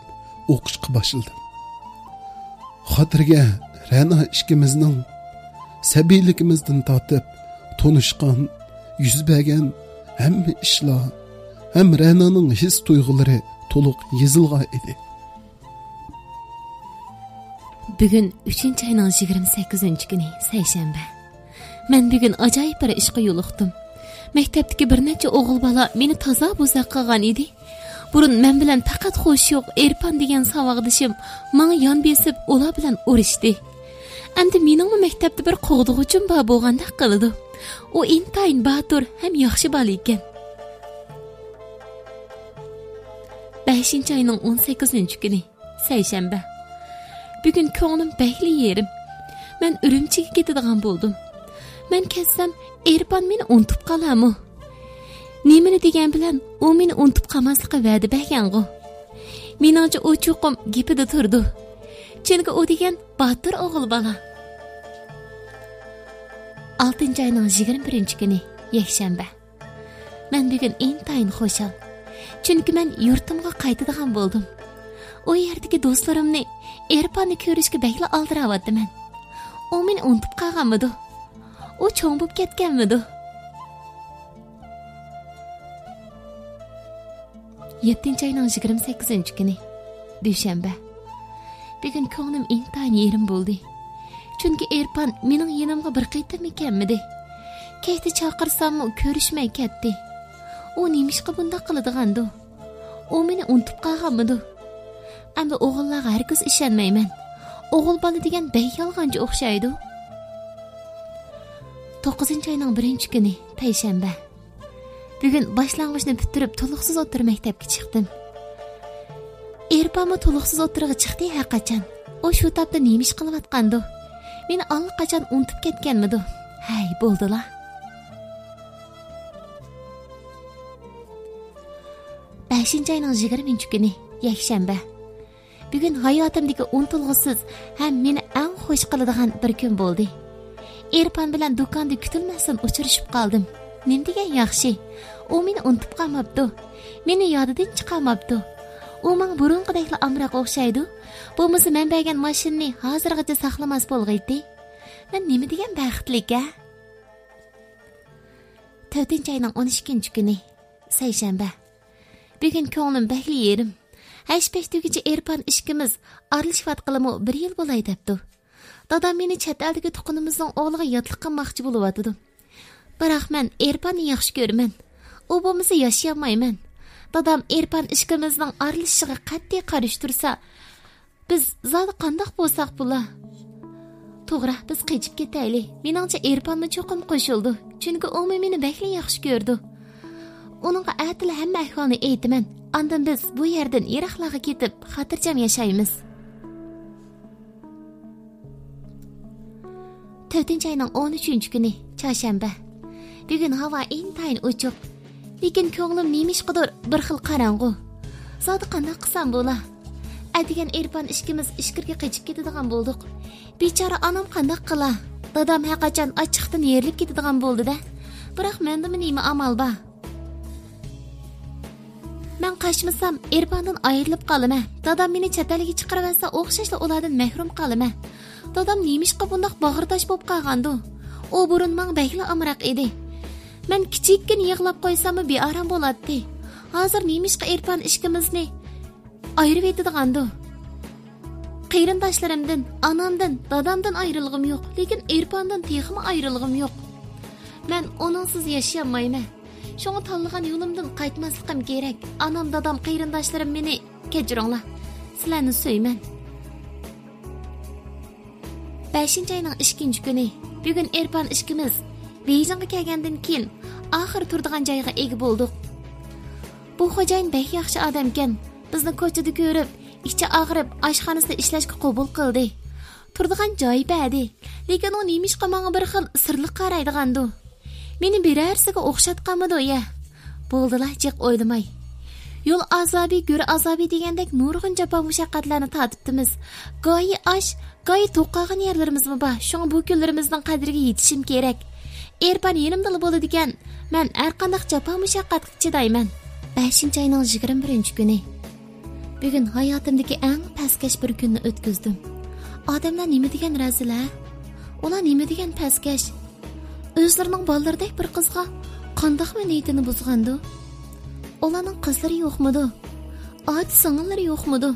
ئوقۇشقا باشلىدىم. خاتىرىگە رەنا ئىككىمىزنىڭ سەبىيلىكىمىزدىن تارتىپ تونۇشقان، يۈز بەرگەن ھەممە ئىشلار ھەم رەنانىڭ ھېس-تۇيغۇلىرى تولۇق يېزىلغان ئىدى. بۈگۈن ئۈچىنچى ئاينىڭ يىگىرمە سەككىزىنچى كۈنى، سەيشەنبە. مەن بۈگۈن ئاجايىپ بىر ئىشقا يولۇقتۇم. مەكتەپتىكى بىر نەچچە ئوغۇل بالا مېنى تازا بوزەك قىلغان ئىدى. بۇرۇن مەن بىلەن پەقەت خوشى يوق ئېرپان دېگەن ساۋاقدىشىم ماڭا يان بېسىپ، ئۇلار بىلەن ئۇرۇشتى. ئەمدى مېنىڭمۇ مەكتەپتە بىر قوغدىغۇچىم بار بولغاندەك قىلىدۇ. ئۇ ئىنتايىن باتۇر ھەم ياخشى بالا ئىكەن. بەشىنچى ئاينىڭ ئون سەككىزىنچى كۈنى، سەيشەنبە. بۈگۈن كۆڭلۈم بەكلا يېرىم. مەن ئۈرۈمچىگە كېتىدىغان بولدۇم. مەن كەتسەم، ئېرپان مېنى ئۇنتۇپ قالارمۇ؟ نېمىنى دېگەن بىلەن ئۇ مېنى ئۇنتۇپ قالماسلىققا ۋەدە بەرگەنغۇ؟ مېنىڭچە ئۇ چوقۇم گېپىدە تۇرىدۇ. چۈنكى ئۇ دېگەن باتۇر ئوغۇل بالا. ئالتىنچى ئاينىڭ يىگىرمە بىرىنچى كۈنى، يەكشەنبە. مەن بۈگۈن ئىنتايىن خۇشال. چۈنكى مەن يۇرتۇمغا قايتىدىغان بولدۇم. ئۇ يەردىكى دوستلىرىمنى، ئېرپاننى كۆرۈشكە بەكلا ئالدىراۋاتىمەن. ئۇ مېنى ئۇنتۇپ قالغانمىدۇ؟ ئۇ چوڭ بوپ كەتكەنمىدۇ؟ يەتتىنچى ئاينىڭ يىگىرمە سەككىزىنچى كۈنى، دۈشەنبە. بۈگۈن كۆڭلۈم ئىنتايىن يېرىم بولدى. چۈنكى ئېرپان مېنىڭ يېنىمغا بىر قېتىممۇ كەلمىدى. كەچتە چاقىرساممۇ كۆرۈشمەي كەتتى. ئۇ نېمىشقا بۇنداق قىلىدىغاندۇ؟ ئۇ مېنى ئۇنتۇپ قالغانمىدۇ؟ ئەمدى ئوغۇللارغا ھەرگىز ئىشەنمەيمەن. ئوغۇل بالا دېگەن بەك يالغانچى ئوخشايدۇ. توققۇزىنچى ئاينىڭ بىرىنچى كۈنى، پەيشەنبە. بۈگۈن باشلانغۇچنى پۈتتۈرۈپ، تولۇقسىز ئوتتۇرا مەكتەپكە چىقتىم. ئېرپانمۇ تولۇقسىز ئوتتۇرىغا چىقتى ھەرقاچان. ئۇ شۇ تاپتا نېمە ئىش قىلىۋاتقاندۇ؟ مېنى ئاللىقاچان ئۇنتۇپ كەتكەنمىدۇ؟ ھەي، بولدىلا. بەشىنچى ئاينىڭ يىگىرمىنچى كۈنى، يەكشەنبە. بۈگۈن ھاياتىمدىكى ئۇنتۇلغۇسىز ھەم مېنى ئەڭ خۇش قىلىدىغان بىر كۈن بولدى. ئېرپان بىلەن دۇكاندا كۈتۈلمەستىن ئۇچرىشىپ قالدىم. نېمە دېگەن ياخشى، ئۇ مېنى ئۇنتۇپ قالماپتۇ. مېنى يادىدىن چىقارماپتۇ. ئۇ ماڭا بۇرۇنقىدەكلا ئامراق ئوخشايدۇ. بولمىسا مەن بەرگەن ماشىنىنى ھازىرغىچە ساقلىماس بولغىيتتى. مەن نېمە دېگەن بەختلىك ھە؟ تۆتىنچى ئاينىڭ ئون ئىككىنچى كۈنى، سەيشەنبە. بۈگۈن كۆڭلۈم بەكلا يېرىم. ھەش-پەش دېگۈچە ئېرپان ئىككىمىز ئارىلىشىۋاتقىلىمۇ بىر يىل بولاي دەپتۇ. دادام مېنى چەت ئەلدىكى تۇغقىنىمىزنىڭ ئوغلىغا ياتلىققا ماڭماقچى بولۇۋاتىدۇ. بىراق مەن ئېرپاننى ياخشى كۆرىمەن. ئۇ بولمىسا ياشىيالمايمەن. دادام ئېرپان ئىككىمىزنىڭ ئارىلىشىشىغا قەتئىي قارشى تۇرسا، بىز زادى قانداق بولساق بولا؟ توغرا، بىز قېچىپ كېتەيلى. مېنىڭچە ئېرپانمۇ چوقۇم قوشۇلىدۇ. چۈنكى ئۇمۇ مېنى بەكلا ياخشى كۆرىدۇ. ئۇنىڭغا ئەتىلا ھەممە ئەھۋالنى ئېيتىمەن. ئاندىن بىز بۇ يەردىن يىراقلارغا كېتىپ خاتىرجەم ياشايمىز. تۆتىنچى ئاينىڭ ئون ئۈچىنچى كۈنى، چارشەنبە. بۈگۈن ھاۋا ئىنتايىن ئوچۇق. لېكىن كۆڭلۈم نېمىشقىدۇر بىر خىل قاراڭغۇ. زادى قانداق قىلسام بولا؟ ئەتىگەن ئېرپان ئىككىمىز ئىچكىرىگە قېچىپ كېتىدىغان بولدۇق. بىچارە ئانام قانداق قىلا؟ دادام ھەرقاچان ئاچچىقتىن يېرىلىپ كېتىدىغان بولدى-دە. بىراق مەندىمۇ نېمە ئامال بار؟ مەن قاچمىسام، ئېرپاندىن ئايرىلىپ قالىمەن. دادام مېنى چەت ئەلگە چىقىرىۋەتسە، ئوخشاشلا ئۇلاردىن مەھرۇم قالىمەن. دادام نېمىشقا بۇنداق باغرى تاش بولۇپ قالغاندۇ؟ ئۇ بۇرۇن ماڭا بەكلا ئامراق ئىدى. مەن كىچىككىنە يىغلاپ قويساممۇ بىئارام بولاتتى. ھازىر نېمىشقا ئېرپان ئىككىمىزنى ئايرىۋېتىدىغاندۇ؟ قېرىنداشلىرىمدىن، ئانامدىن، دادامدىن ئايرىلغۇم يوق، لېكىن ئېرپاندىن تېخىمۇ ئايرىلغۇم يوق. مەن ئۇنىڭسىز ياشىيالمايمەن. شۇڭا تاللىغان يولۇمدىن قايتماسلىقىم كېرەك. ئانام، دادام، قېرىنداشلىرىم مېنى كەچۈرۈڭلار. سىلەرنى سۆيىمەن. بەشىنچى ئاينىڭ ئىككىنچى كۈنى. بۈگۈن ئېرپان ئىككىمىز بېيجىڭغا كەلگەندىن كېيىن ئاخىر تۇرىدىغان جايغا ئىگە بولدۇق. بۇ خوجايىن بەك ياخشى ئادەمكەن. بىزنى كوچىدا كۆرۈپ، ئىچى ئاغرىپ، ئاشخانىسىدا ئىشلەشكە قوبۇل قىلدى. تۇرىدىغان جاي بەردى. لېكىن ئۇ نېمىشقا ماڭا بىر خىل سىرلىق قارايدىغاندۇ؟ مېنى بىرەرسىگە ئوخشاتقانمىدۇ يا؟ بولدىلا، جىق ئويلىماي. يول ئازابى، گۆر ئازابى دېگەندەك نۇرغۇن جاپا مۇشەققەتلەرنى تارتىپتىمىز. گايى ئاش، گايى توق قالغان يەرلىرىمىزمۇ بار. شۇڭا بۇ كۈنلىرىمىزنىڭ قەدرىگە يېتىشىم كېرەك. ئېرپان يېنىمدىلا بولىدىكەن، مەن ھەرقانداق جاپا مۇشەققەتكە چىدايمەن. بەشىنچى ئاينىڭ يىگىرمە بىرىنچى كۈنى. بۈگۈن ھاياتىمدىكى ئەڭ پەسكەش بىر كۈننى ئۆتكۈزدۈم. ئادەملەر نېمە دېگەن رەزىل ھە؟ ئۇلار نېمە دېگەن پەسكەش؟ ئۆزلىرىنىڭ بالىلىرىدەك بىر قىزغا قانداقمۇ نىيىتىنى بۇزغاندۇ؟ ئۇلارنىڭ قىزلىرى يوقمىدۇ؟ ئاچا سىڭىللىرى يوقمىدۇ؟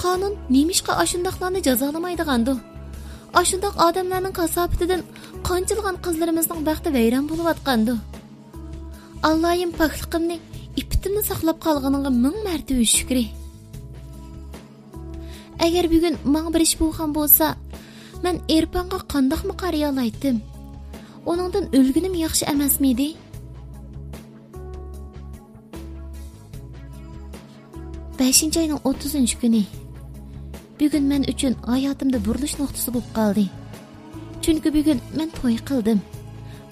قانۇن نېمىشقا ئاشۇنداقلارنى جازالىمايدىغاندۇ؟ ئاشۇنداق ئادەملەرنىڭ كاساپىتىدىن قانچىلىغان قىزلىرىمىزنىڭ بەختى ۋەيران بولۇۋاتقاندۇ؟ ئاللايىم، پاكلىقىمنى، ئىپپىتىمنى ساقلاپ قالغىنىڭغا مىڭ مەرتىۋە شۈكرى. ئەگەر بۈگۈن ماڭا بىر ئىش بولغان بولسا، مەن ئېرپانغا قانداقمۇ قارىيالايتتىم؟ ئۇنىڭدىن ئۆلگىنىم ياخشى ئەمەسمىدى؟ بەشىنچى ئاينىڭ ئوتتۇزىنچى كۈنى. بۈگۈن مەن ئۈچۈن ھاياتىمدا بۇرۇلۇش نۇقتىسى بولۇپ قالدى. چۈنكى بۈگۈن مەن توي قىلدىم.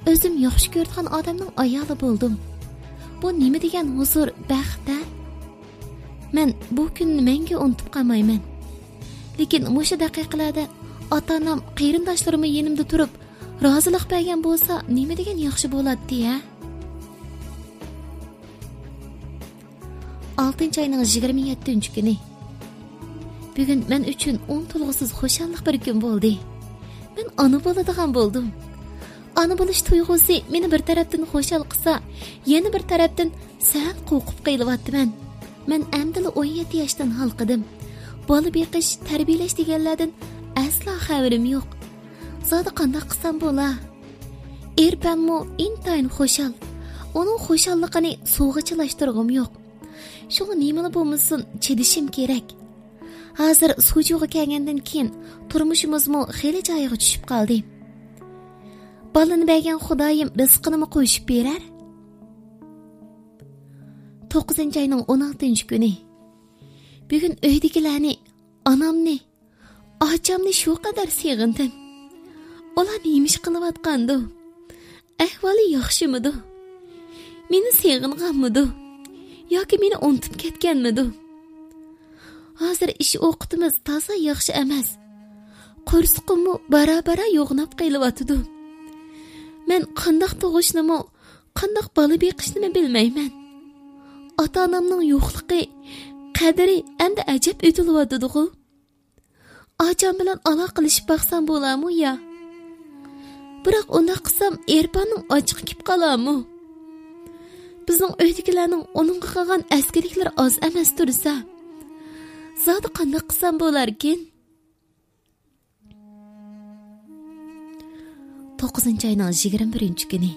ئۆزۈم ياخشى كۆرىدىغان ئادەمنىڭ ئايالى بولدۇم. بۇ نېمە دېگەن ھۇزۇر، بەخت ھە؟ مەن بۇ كۈننى مەڭگۈ ئۇنتۇپ قالمايمەن. لېكىن مۇشۇ دەقىقىلەردە ئاتا-ئانام، قېرىنداشلىرىممۇ يېنىمدا تۇرۇپ، رازىلىق بەرگەن بولسا، نېمە دېگەن ياخشى بولاتتى ھە؟ ئالتىنچى ئاينىڭ يىگىرمە يەتتىنچى كۈنى. بۈگۈن مەن ئۈچۈن ئۇنتۇلغۇسىز خۇشاللىق بىر كۈن بولدى. مەن ئانا بولىدىغان بولدۇم. ئانا بولۇش تۇيغۇسى مېنى بىر تەرەپتىن خۇشال قىلسا، يەنە بىر تەرەپتىن سەل قورقۇپ قېلىۋاتىمەن. مەن ئەمدىلا ئون يەتتە ياشتىن ھالقىدىم. بالا بېقىش، تەربىيەلەش دېگەنلەردىن ئەسلا خەۋىرىم يوق. زادى قانداق قىلسام بولا؟ ئېرپانمۇ ئىنتايىن خۇشال. ئۇنىڭ خۇشاللىقىنى سۇغا چىلاشتۇرغۇم يوق. شۇڭا نېمىلا بولمىسۇن، چىدىشىم كېرەك. ھازىر سۇچۇغا كەلگەندىن كېيىن تۇرمۇشىمىزمۇ خېلى جايىغا چۈشۈپ قالدى. بالىنى بەرگەن خۇدايىم رىزقىنىمۇ قوشۇپ بېرەر. توققۇزىنچى ئاينىڭ ئون ئالتىنچى كۈنى. بۈگۈن ئۆيدىكىلەرنى، ئانامنى، ئاچامنى شۇ قەدەر سېغىندىم. ئۇلار نېمە ئىش قىلىۋاتقاندۇ؟ ئەھۋالى ياخشىمىدۇ؟ مېنى سېغىنغانمىدۇ؟ ياكى مېنى ئۇنتۇپ كەتكەنمىدۇ؟ ھازىر ئىش ئوقىتىمىز تازا ياخشى ئەمەس. قورسىقىممۇ بارا-بارا يوغىناپ قېلىۋاتىدۇ. مەن قانداق تۇغۇشنىمۇ، قانداق بالا بېقىشنىمۇ بىلمەيمەن. ئاتا-ئانامنىڭ يوقلۇقى، قەدرى ئەمدى ئەجەب ئۆتۈلۈۋاتىدىغۇ؟ ئاچام بىلەن ئالاقىلىشىپ باقسام بولارمۇ يا؟ بىراق ئۇنداق قىلسام، ئېرپاننىڭ ئاچچىقى كېلىپ قالارمۇ؟ بىزنىڭ ئۆيدىكىلەرنىڭ ئۇنىڭغا قىلغان ئەسكىلىكلىرى ئاز ئەمەس تۇرسا، زادى قانداق قىلسام بولاركىن؟ توققۇزىنچى ئاينىڭ يىگىرمە بىرىنچى كۈنى.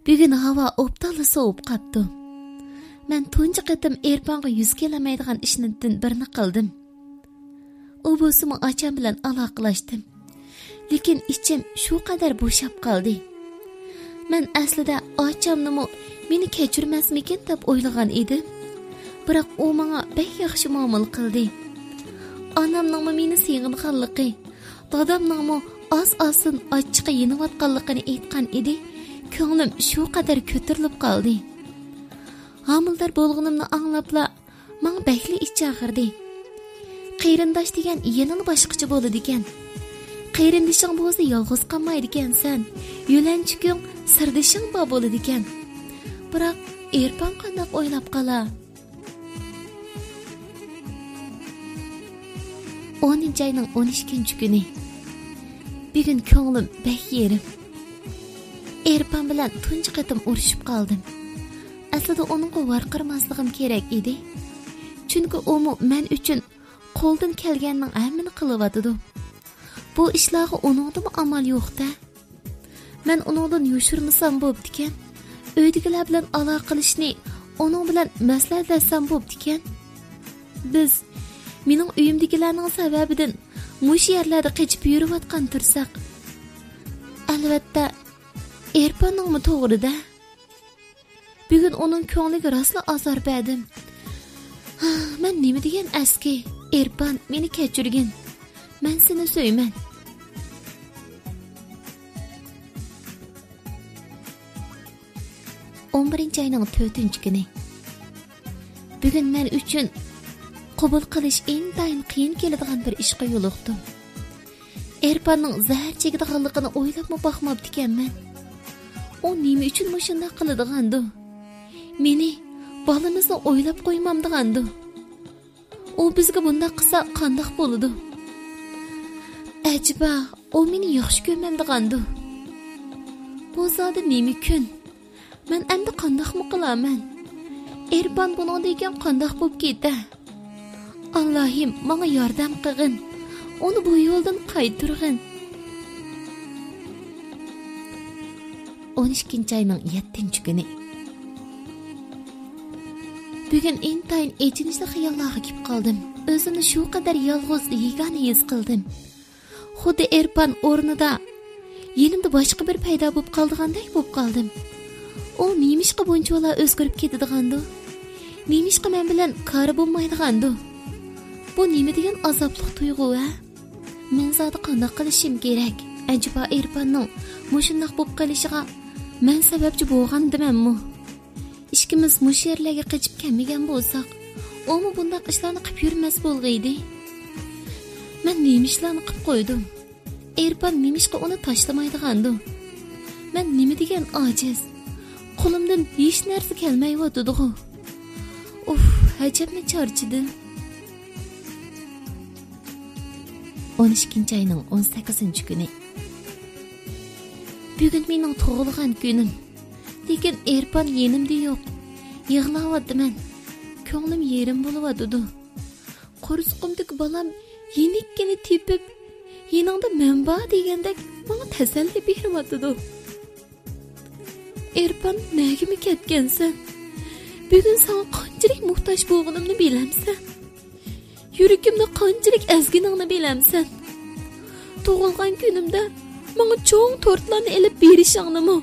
بۈگۈن ھاۋا ئوبدانلا سوۋۇپ قاپتۇ. مەن تۇنجى قېتىم ئېرپانغا يۈز كېلەلمەيدىغان ئىشلاردىن بىرنى قىلدىم. ئۇ بولسىمۇ ئاچام بىلەن ئالاقىلاشتىم. لېكىن ئىچىم شۇ قەدەر بوشاپ قالدى. مەن ئەسلىدە ئاچامنىمۇ مېنى كەچۈرمەسمىكىن دەپ ئويلىغان ئىدىم. بىراق ئۇ ماڭا بەك ياخشى مۇئامىلە قىلدى. ئانامنىڭمۇ مېنى سېغىنغانلىقى، دادامنىڭمۇ ئاز-ئازدىن ئاچچىقى يېنىۋاتقانلىقىنى ئېيتقان ئىدى. كۆڭلۈم شۇ قەدەر كۆتۈرۈلۈپ قالدى. ھامىلىدار بولغىنىمنى ئاڭلاپلا ماڭا بەكلا ئىچ ئاغرىدى. قېرىنداش دېگەن يەنىلا باشقىچە بولىدىكەن. قېرىندىشىڭ بولسا يالغۇز قالمايدىكەنسەن، يۆلەنچۈكۈڭ، سىردىشىڭ بار بولىدىكەن. بىراق ئېرپان قانداق ئويلاپ قالا؟ ئونىنچى ئاينىڭ ئون ئىككىنچى كۈنى. بۈگۈن كۆڭلۈم بەك يېرىم. ئېرپان بىلەن تۇنجى قېتىم ئۇرۇشۇپ قالدىم. ئەسلىدە ئۇنىڭغا ۋارقىرىماسلىقىم كېرەك ئىدى. چۈنكى ئۇمۇ مەن ئۈچۈن قولىدىن كەلگەننىڭ ھەممىنى قىلىۋاتىدۇ. بۇ ئىشلارغا ئۇنىڭدىمۇ ئامال يوق-دە. مەن ئۇنىڭدىن يوشۇرمىسام بوپتىكەن. ئۆيدىكىلەر بىلەن ئالاقىلىشىشنى ئۇنىڭ بىلەن مەسلىھەتلەشسەم بوپتىكەن. بىز مېنىڭ ئۆيۈمدىكىلەرنىڭ سەۋەبىدىن مۇشۇ يەرلەردە قېچىپ يۈرۈۋاتقان تۇرساق. ئەلۋەتتە، ئېرپاننىڭمۇ توغرىدا. بۈگۈن ئۇنىڭ كۆڭلىگە راسلا ئازار بەردىم. مەن نېمە دېگەن ئەسكى؟ ئېرپان، مېنى كەچۈرگىن. مەن سېنى سۆيىمەن. ئون بىرىنچى ئاينىڭ تۆتىنچى كۈنى. بۈگۈن مەن ئۈچۈن قوبۇل قىلىش ئىنتايىن قىيىن كېلىدىغان بىر ئىشقا يولۇقتۇم. ئېرپاننىڭ زەھەر چېكىدىغانلىقىنى ئويلاپمۇ باقماپتىكەنمەن. ئۇ نېمە ئۈچۈن مۇشۇنداق قىلىدىغاندۇ؟ مېنى، بالىمىزنى ئويلاپ قويمامدىغاندۇ؟ ئۇ بىزگە بۇنداق قىلسا قانداق بولىدۇ؟ ئەجەبا، ئۇ مېنى ياخشى كۆرمەمدىغاندۇ؟ بۇ زادى نېمە كۈن؟ مەن ئەمدى قانداقمۇ قىلارمەن؟ ئېرپان بۇنىڭدىن كېيىن قانداق بولۇپ كېتە؟ ئاللاھىم، ماڭا ياردەم قىلغىن. ئۇنى بۇ يولدىن قايتۇرغىن. ئون ئىككىنچى ئاينىڭ يەتتىنچى كۈنى. بۈگۈن ئىنتايىن ئېچىنىشلىق خىياللارغا كېلىپ قالدىم. ئۆزۈمنى شۇ قەدەر يالغۇز، يېگانە ھېس قىلدىم. خۇددى ئېرپان ئورنىدا يېنىمدا باشقا بىر پەيدا بولۇپ قالىدىغاندەك بولۇپ قالدىم. ئۇ نېمىشقا بۇنچىۋالا ئۆزگىرىپ كېتىدىغاندۇ؟ نېمىشقا مەن بىلەن كارى بولمايدىغاندۇ؟ بۇ نېمە دېگەن ئازابلىق تۇيغۇ، ھە؟ مەن زادى قانداق قىلىشىم كېرەك؟ ئەجەبا ئېرپاننىڭ مۇشۇنداق بولۇپ قېلىشىغا مەن سەۋەبچى بولغانىدىمەنمۇ؟ ئىككىمىز مۇشۇ يەرلەرگە قېچىپ كەلمىگەن بولساق، ئۇمۇ بۇنداق ئىشلارنى قىلىپ يۈرمەس بولغىيدى. مەن نېمە ئىشلارنى قىلىپ قويدۇم؟ ئېرپان نېمىشقا ئۇنى تاشلىمايدىغاندۇ؟ مەن نېمە دېگەن ئاجىز؟ قولۇمدىن ھېچ نەرسە كەلمەيۋاتىدىغۇ؟ ئۇف، ئەجەبمۇ چارچىدىم. ئون ئىككىنچى ئاينىڭ ئون سەككىزىنچى كۈنى. بۈگۈن مېنىڭ تۇغۇلغان كۈنۈم. لېكىن ئېرپان يېنىمدا يوق. يىغلاۋاتىمەن. كۆڭلۈم يېرىم بولۇۋاتىدۇ. قورسىقىمدىكى بالام يېنىككىنە تېپىپ، يېنىڭدا مەن بار دېگەندەك ماڭا تەسەللى بېرىۋاتىدۇ. ئېرپان، نەگىمۇ كەتكەنسەن؟ بۈگۈن ساڭا قانچىلىك موھتاج بولغىنىمنى بىلەمسەن؟ يۈرىكىمنى قانچىلىك ئەزگىنىڭنى بىلەمسەن؟ تۇغۇلغان كۈنۈمدە ماڭا چوڭ تورتلارنى ئېلىپ بېرىشىڭنىمۇ،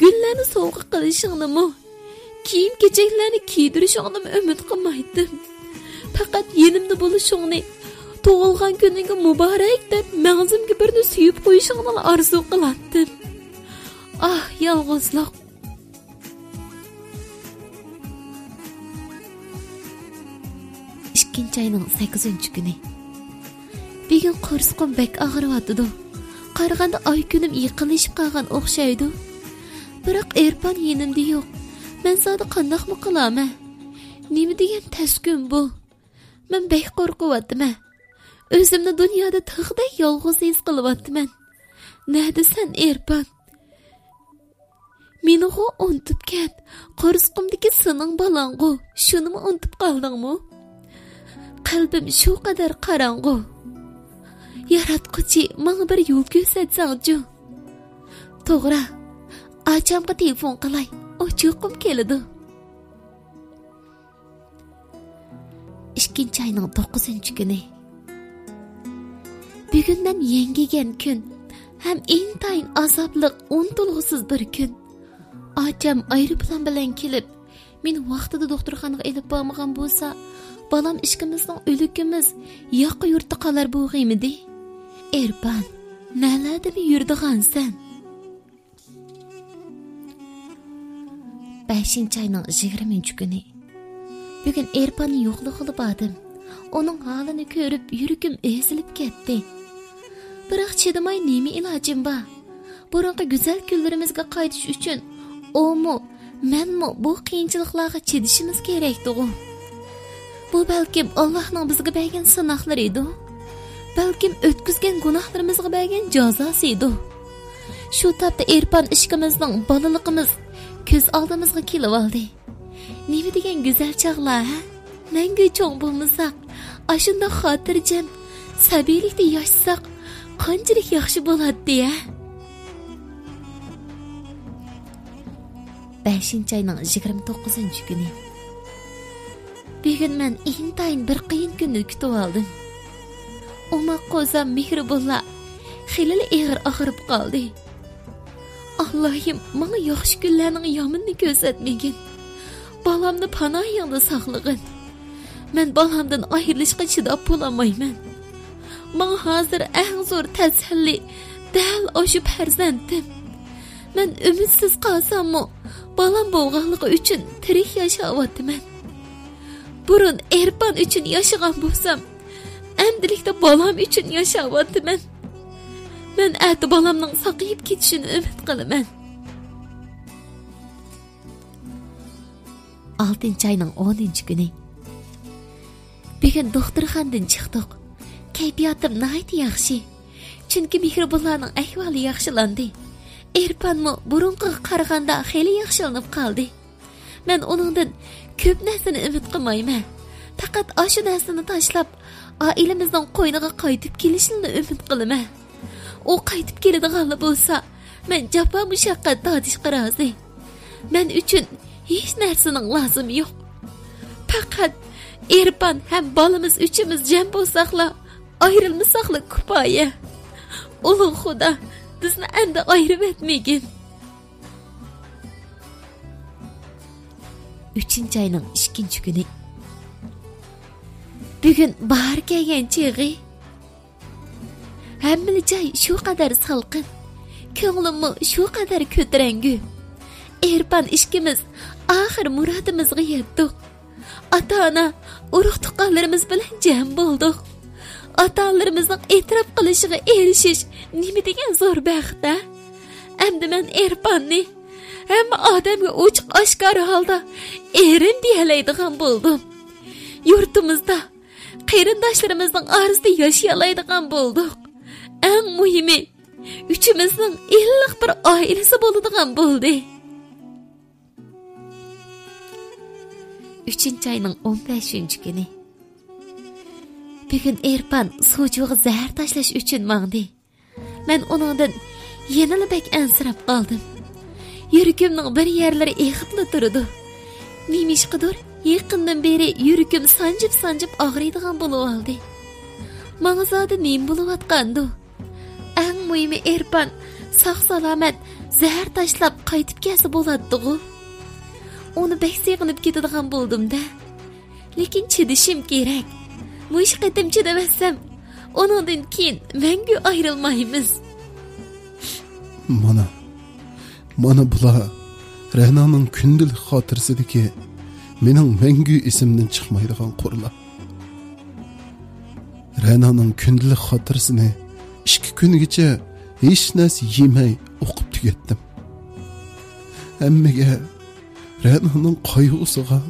گۈللەرنى سوۋغا قىلىشىڭنىمۇ، كىيىم-كېچەكلەرنى كىيدۈرۈشۈڭنىمۇ ئۈمىد قىلمايتتىم. پەقەت يېنىمدا بولۇشۇڭنى، تۇغۇلغان كۈنۈڭگە مۇبارەك دەپ مەڭزىمگە بىرنى سۆيۈپ قويۇشۇڭنىلا ئارزۇ قىلاتتىم. ئاھ، يالغۇزلۇق! ئىككىنچى ئاينىڭ سەككىزىنچى كۈنى. بۈگۈن قورسىقىم بەك ئاغرىۋاتىدۇ. قارىغاندا ئاي كۈنۈم يېقىنلىشىپ قالغان ئوخشايدۇ. بىراق ئېرپان يېنىمدا يوق. مەن زادى قانداقمۇ قىلامەن؟ نېمە دېگەن تەس كۈن بۇ؟ مەن بەك قورقۇۋاتىمەن. ئۆزۈمنى دۇنيادا تېخىدەك يالغۇز ھېس قىلىۋاتىمەن. نەدىسەن، ئېرپان؟ مېنىغۇ ئۇنتۇپ كەت، قورسىقىمدىكى سېنىڭ بالاڭغۇ، شۇنىمۇ ئۇنتۇپ قالدىڭمۇ؟ قەلبىم شۇ قەدەر قاراڭغۇ. ياراتقۇچى، ماڭا بىر يول كۆرسەتسەڭچۇ؟ توغرا، ئاچامغا تېلېفون قىلاي، ئۇ چوقۇم كېلىدۇ. ئىككىنچى ئاينىڭ توققۇزىنچى كۈنى. بۈگۈن مەن يەڭگىگەن كۈن ھەم ئىنتايىن ئازابلىق، ئۇنتۇلغۇسىز بىر كۈن. ئاچام ئايروپىلان بىلەن كېلىپ، مېنى ۋاقتىدا دوختۇرخانىغا ئېلىپ بارمىغان بولسا، بالام ئىككىمىزنىڭ ئۆلۈكىمىز ياقا يۇرتتا قالار بولغىيمىدى. ئېرپان، نەلەردىمۇ يۈرىدىغانسەن؟ بەشىنچى ئاينىڭ يىگىرمىنچى كۈنى. بۈگۈن ئېرپاننى يوقلىغىلى باردىم. ئۇنىڭ ھالىنى كۆرۈپ، يۈرىكىم ئېزىلىپ كەتتى. بىراق چىدىماي نېمە ئىلاجىم بار؟ بۇرۇنقى گۈزەل كۈنلىرىمىزگە قايتىش ئۈچۈن ئۇمۇ، مەنمۇ بۇ قىيىنچىلىقلارغا چىدىشىمىز كېرەكتىغۇ. بۇ بەلكىم ئاللاھنىڭ بىزگە بەرگەن سىناقلىرى ئىدۇ. بەلكىم ئۆتكۈزگەن گۇناھلىرىمىزغا بەرگەن جازاسى ئىدۇ. شۇ تاپتا ئېرپان ئىككىمىزنىڭ بالىلىقىمىز كۆز ئالدىمىزغا كېلىۋالدى. نېمە دېگەن گۈزەل چاغلار، ھە؟ مەڭگۈ چوڭ بولمىساق، ئاشۇنداق خاتىرجەم، سەبىيلىكتە ياشىساق، قانچىلىك ياخشى بولاتتى، ھە؟ بەشىنچى ئاينىڭ يىگىرمە توققۇزىنچى كۈنى. بۈگۈن مەن ئىنتايىن بىر قىيىن كۈننى كۈتۈۋالدىم. ئوماق قوزام مېھرىبوللا خېلىلا ئېغىر ئاغرىپ قالدى. ئاللاھىم، ماڭا ياخشى كۈنلەرنىڭ يامىنىنى كۆرسەتمىگىن. بالامنى پاناھىڭدا ساقلىغىن. مەن بالامدىن ئايرىلىشقا چىداپ بولالمايمەن. ماڭا ھازىر ئەڭ زور تەسەللى دەل ئاشۇ پەرزەنتىم. مەن ئۈمىدسىز قالساممۇ، بالام بولغانلىقى ئۈچۈن تىرىك ياشاۋاتىمەن. بۇرۇن ئېرپان ئۈچۈن ياشىغان بولسام، ئەمدىلىكتە بالام ئۈچۈن ياشاۋاتىمەن. مەن ئەتە بالامنىڭ ساقىيىپ كېتىشىنى ئۈمىد قىلىمەن. ئالتىنچى ئاينىڭ ئونىنچى كۈنى. بۈگۈن دوختۇرخانىدىن چىقتۇق. كەيپىياتىم ناھايىتى ياخشى. چۈنكى مېھرىبوللانىڭ ئەھۋالى ياخشىلاندى. ئېرپانمۇ بۇرۇنقىغا قارىغاندا خېلى ياخشىلىنىپ قالدى. مەن ئۇنىڭدىن كۆپ نەرسىنى ئۈمىد قىلمايمەن. پەقەت ئاشۇ نەرسىنى تاشلاپ، ئائىلىمىزنىڭ قوينىغا قايتىپ كېلىشىنىلا ئۈمىد قىلىمەن. ئۇ قايتىپ كېلىدىغانلا بولسا، مەن جاپا مۇشەققەت تارتىشقا رازى. مەن ئۈچۈن ھېچ نەرسىنىڭ لازىمى يوق. پەقەت ئېرپان ھەم بالىمىز ئۈچىمىز جەم بولساقلا، ئايرىلمىساقلا كۇپايە. ئۇلۇغ خۇدا بىزنى ئەمدى ئايرىۋەتمىگىن. ئۈچىنچى ئاينىڭ ئىككىنچى كۈنى. بۈگۈن باھار كەلگەن چېغى. ھەممىلا جاي شۇ قەدەر سالقىن، كۆڭلۈممۇ شۇ قەدەر كۆتۈرەڭگۈ. ئېرپان ئىككىمىز ئاخىر مۇرادىمىزغا يەتتۇق. ئاتا-ئانا، ئۇرۇق-تۇغقانلىرىمىز بىلەن جەم بولدۇق. ئاتا-ئانىلىرىمىزنىڭ ئېتىراپ قىلىشىغا ئېرىشىش نېمە دېگەن زور بەخت-ھە؟ ئەمدى مەن ئېرپاننى ھەممە ئادەمگە ئوچۇق-ئاشكارا ھالدا ئېرىم دېيەلەيدىغان بولدۇم. يۇرتىمىزدا قېرىنداشلىرىمىزنىڭ ئارىسىدا ياشىيالايدىغان بولدۇق. ئەڭ مۇھىمى، ئۈچىمىزنىڭ ئىللىق بىر ئائىلىسى بولىدىغان بولدى. ئۈچىنچى ئاينىڭ ئون بەشىنچى كۈنى. بۈگۈن ئېرپان سۇجۇغا زەھەر تاشلاش ئۈچۈن ماڭدى. مەن ئۇنىڭدىن يەنىلا بەك ئەنسىرەپ قالدىم. يۈرىكىمنىڭ بىر يەرلىرى ئېغىپلا تۇرىدۇ. نېمىشقىدۇر، يېقىندىن بېرى يۈرىكىم سانجىپ-سانجىپ ئاغرىيدىغان بولۇۋالدى. ماڭا زادى نېمە بولۇۋاتقاندۇ؟ ئەڭ مۇھىمى، ئېرپان ساق-سالامەت زەھەر تاشلاپ قايتىپ كەلسە بولاتتىغۇ. ئۇنى بەك سېغىنىپ كېتىدىغان بولدۇم-دە. لېكىن چىدىشىم كېرەك. مۇشۇ قېتىم چىدىۋەتسەم، ئۇنىڭدىن كېيىن مەڭگۈ ئايرىلمايمىز. مانا، مانا بۇلار رەنانىڭ كۈندىلىك خاتىرىسىدىكى مېنىڭ مەڭگۈ ئېسىمدىن چىقمايدىغان قۇرلار. رەنانىڭ كۈندىلىك خاتىرىسىنى ئىككى كۈنگىچە ھېچ نەرسە يېمەي ئوقۇپ تۈگەتتىم. ھەممىگە، رەنانىڭ قايغۇسىغا،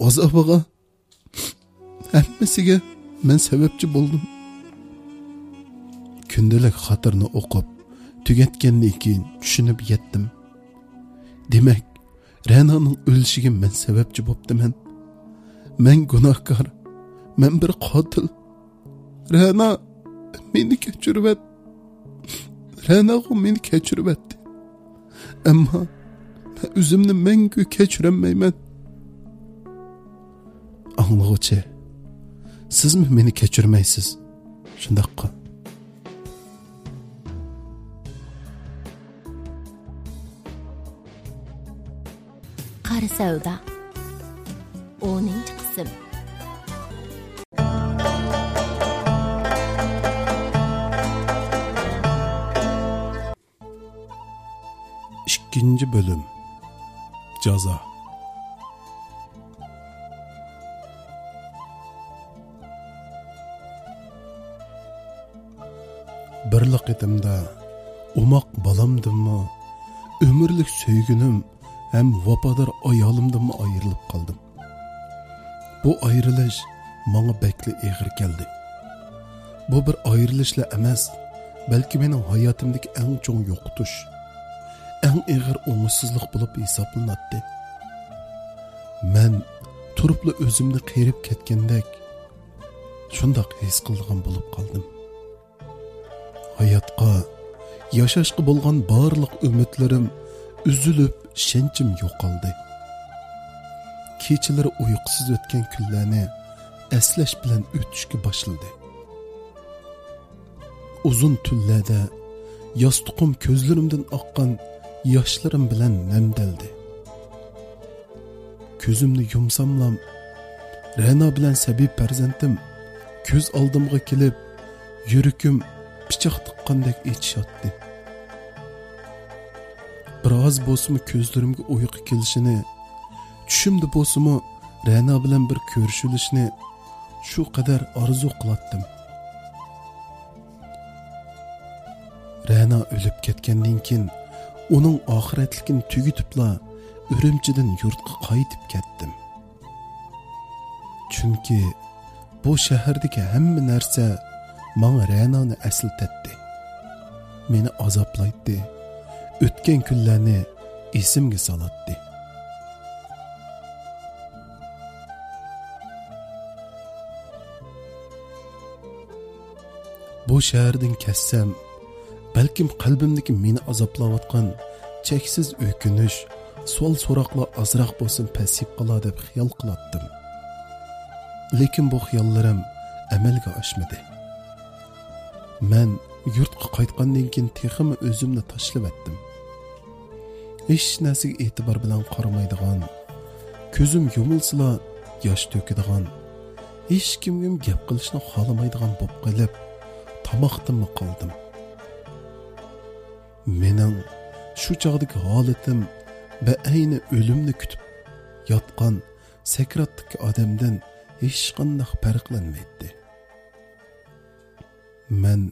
ئازابىغا، ھەممىسىگە مەن سەۋەبچى بولدۇم. كۈندىلىك خاتىرىنى ئوقۇپ تۈگەتكەندىن كېيىن چۈشىنىپ يەتتىم. دېمەك، رەنانىڭ ئۆلۈشىگە مەن سەۋەبچى بوپتىمەن. مەن گۇناھكار، مەن بىر قاتىل. رەنا، مېنى كەچۈرۈۋەت. رەناغۇ مېنى كەچۈرۈۋەتتى. ئەمما مەن ئۆزۈمنى مەڭگۈ كەچۈرەلمەيمەن. ئاڭلىغۇچى، سىزمۇ مېنى كەچۈرمەيسىز، شۇنداققۇ؟ قارا سەۋدا. ئونىنچى قىسىم. ئىككىنچى بۆلۈم. جازا. بىرلا قېتىمدا ئوماق بالامدىنمۇ، ئۆمۈرلۈك سۆيگۈنۈم ھەم ۋاپادار ئايالىمدىنمۇ ئايرىلىپ قالدىم. بۇ ئايرىلىش ماڭا بەكلا ئېغىر كەلدى. بۇ بىر ئايرىلىشلا ئەمەس، بەلكى مېنىڭ ھاياتىمدىكى ئەڭ چوڭ يوقىتىش، ئەڭ ئېغىر ئوڭۇشسىزلىق بولۇپ ھېسابلىناتتى. مەن تۇرۇپلا ئۆزۈمنى قېرىپ كەتكەندەك، شۇنداق ھېس قىلىدىغان بولۇپ قالدىم. ھاياتقا، ياشاشقا بولغان بارلىق ئۈمىدلىرىم ئۈزۈلۈپ، ئىشەنچىم يوقالدى. كېچىلىرى ئۇيقۇسىز ئۆتكەن كۈنلەرنى ئەسلەش بىلەن ئۆتۈشكە باشلىدى. ئۇزۇن تۈنلەردە ياستۇقۇم كۆزلىرىمدىن ئاققان ياشلىرىم بىلەن نەمدەلدى. كۆزۈمنى يۇمساملام، رەنا بىلەن سەبىي پەرزەنتىم كۆز ئالدىمغا كېلىپ، يۈرىكىم پىچاق تىققاندەك ئېچىشاتتى. بىر ئاز بولسىمۇ كۆزلىرىمگە ئۇيقۇ كېلىشىنى، چۈشۈمدە بولسىمۇ رەنا بىلەن بىر كۆرۈشۈلۈشنى شۇ قەدەر ئارزۇ قىلاتتىم. رەنا ئۆلۈپ كەتكەندىن كېيىن، ئۇنىڭ ئاخىرەتلىكىنى تۈگىتىپلا، ئۈرۈمچىدىن يۇرتقا قايتىپ كەتتىم. چۈنكى بۇ شەھەردىكى ھەممە نەرسە ماڭا رەنانى ئەسلىتەتتى. مېنى ئازابلايتتى. ئۆتكەن كۈنلەرنى ئېسىمگە سالاتتى. بۇ شەھەردىن كەتسەم، بەلكىم قەلبىمدىكى مېنى ئازابلاۋاتقان چەكسىز ئۆكۈنۈش، سوئال-سوراقلار ئازراق بولسۇن پەسىيىپ قالار دەپ خىيال قىلاتتىم. لېكىن بۇ خىياللىرىم ئەمەلگە ئاشمىدى. مەن يۇرتقا قايتقاندىن كېيىن تېخىمۇ ئۆزۈمنى تاشلىۋەتتىم. ھېچ نەرسىگە ئېتىبار بىلەن قارىمايدىغان، كۆزۈم يۇمۇلسىلا ياش تۆكىدىغان، ھېچكىمگىمۇ گەپ قىلىشنى خالىمايدىغان بولۇپ قېلىپ، تاماقتىنمۇ قالدىم. مېنىڭ شۇ چاغدىكى ھالىتىم بەئەينى ئۆلۈمنى كۈتۈپ ياتقان سەكراتتىكى ئادەمدىن ھېچقانداق پەرقلەنمەيتتى. مەن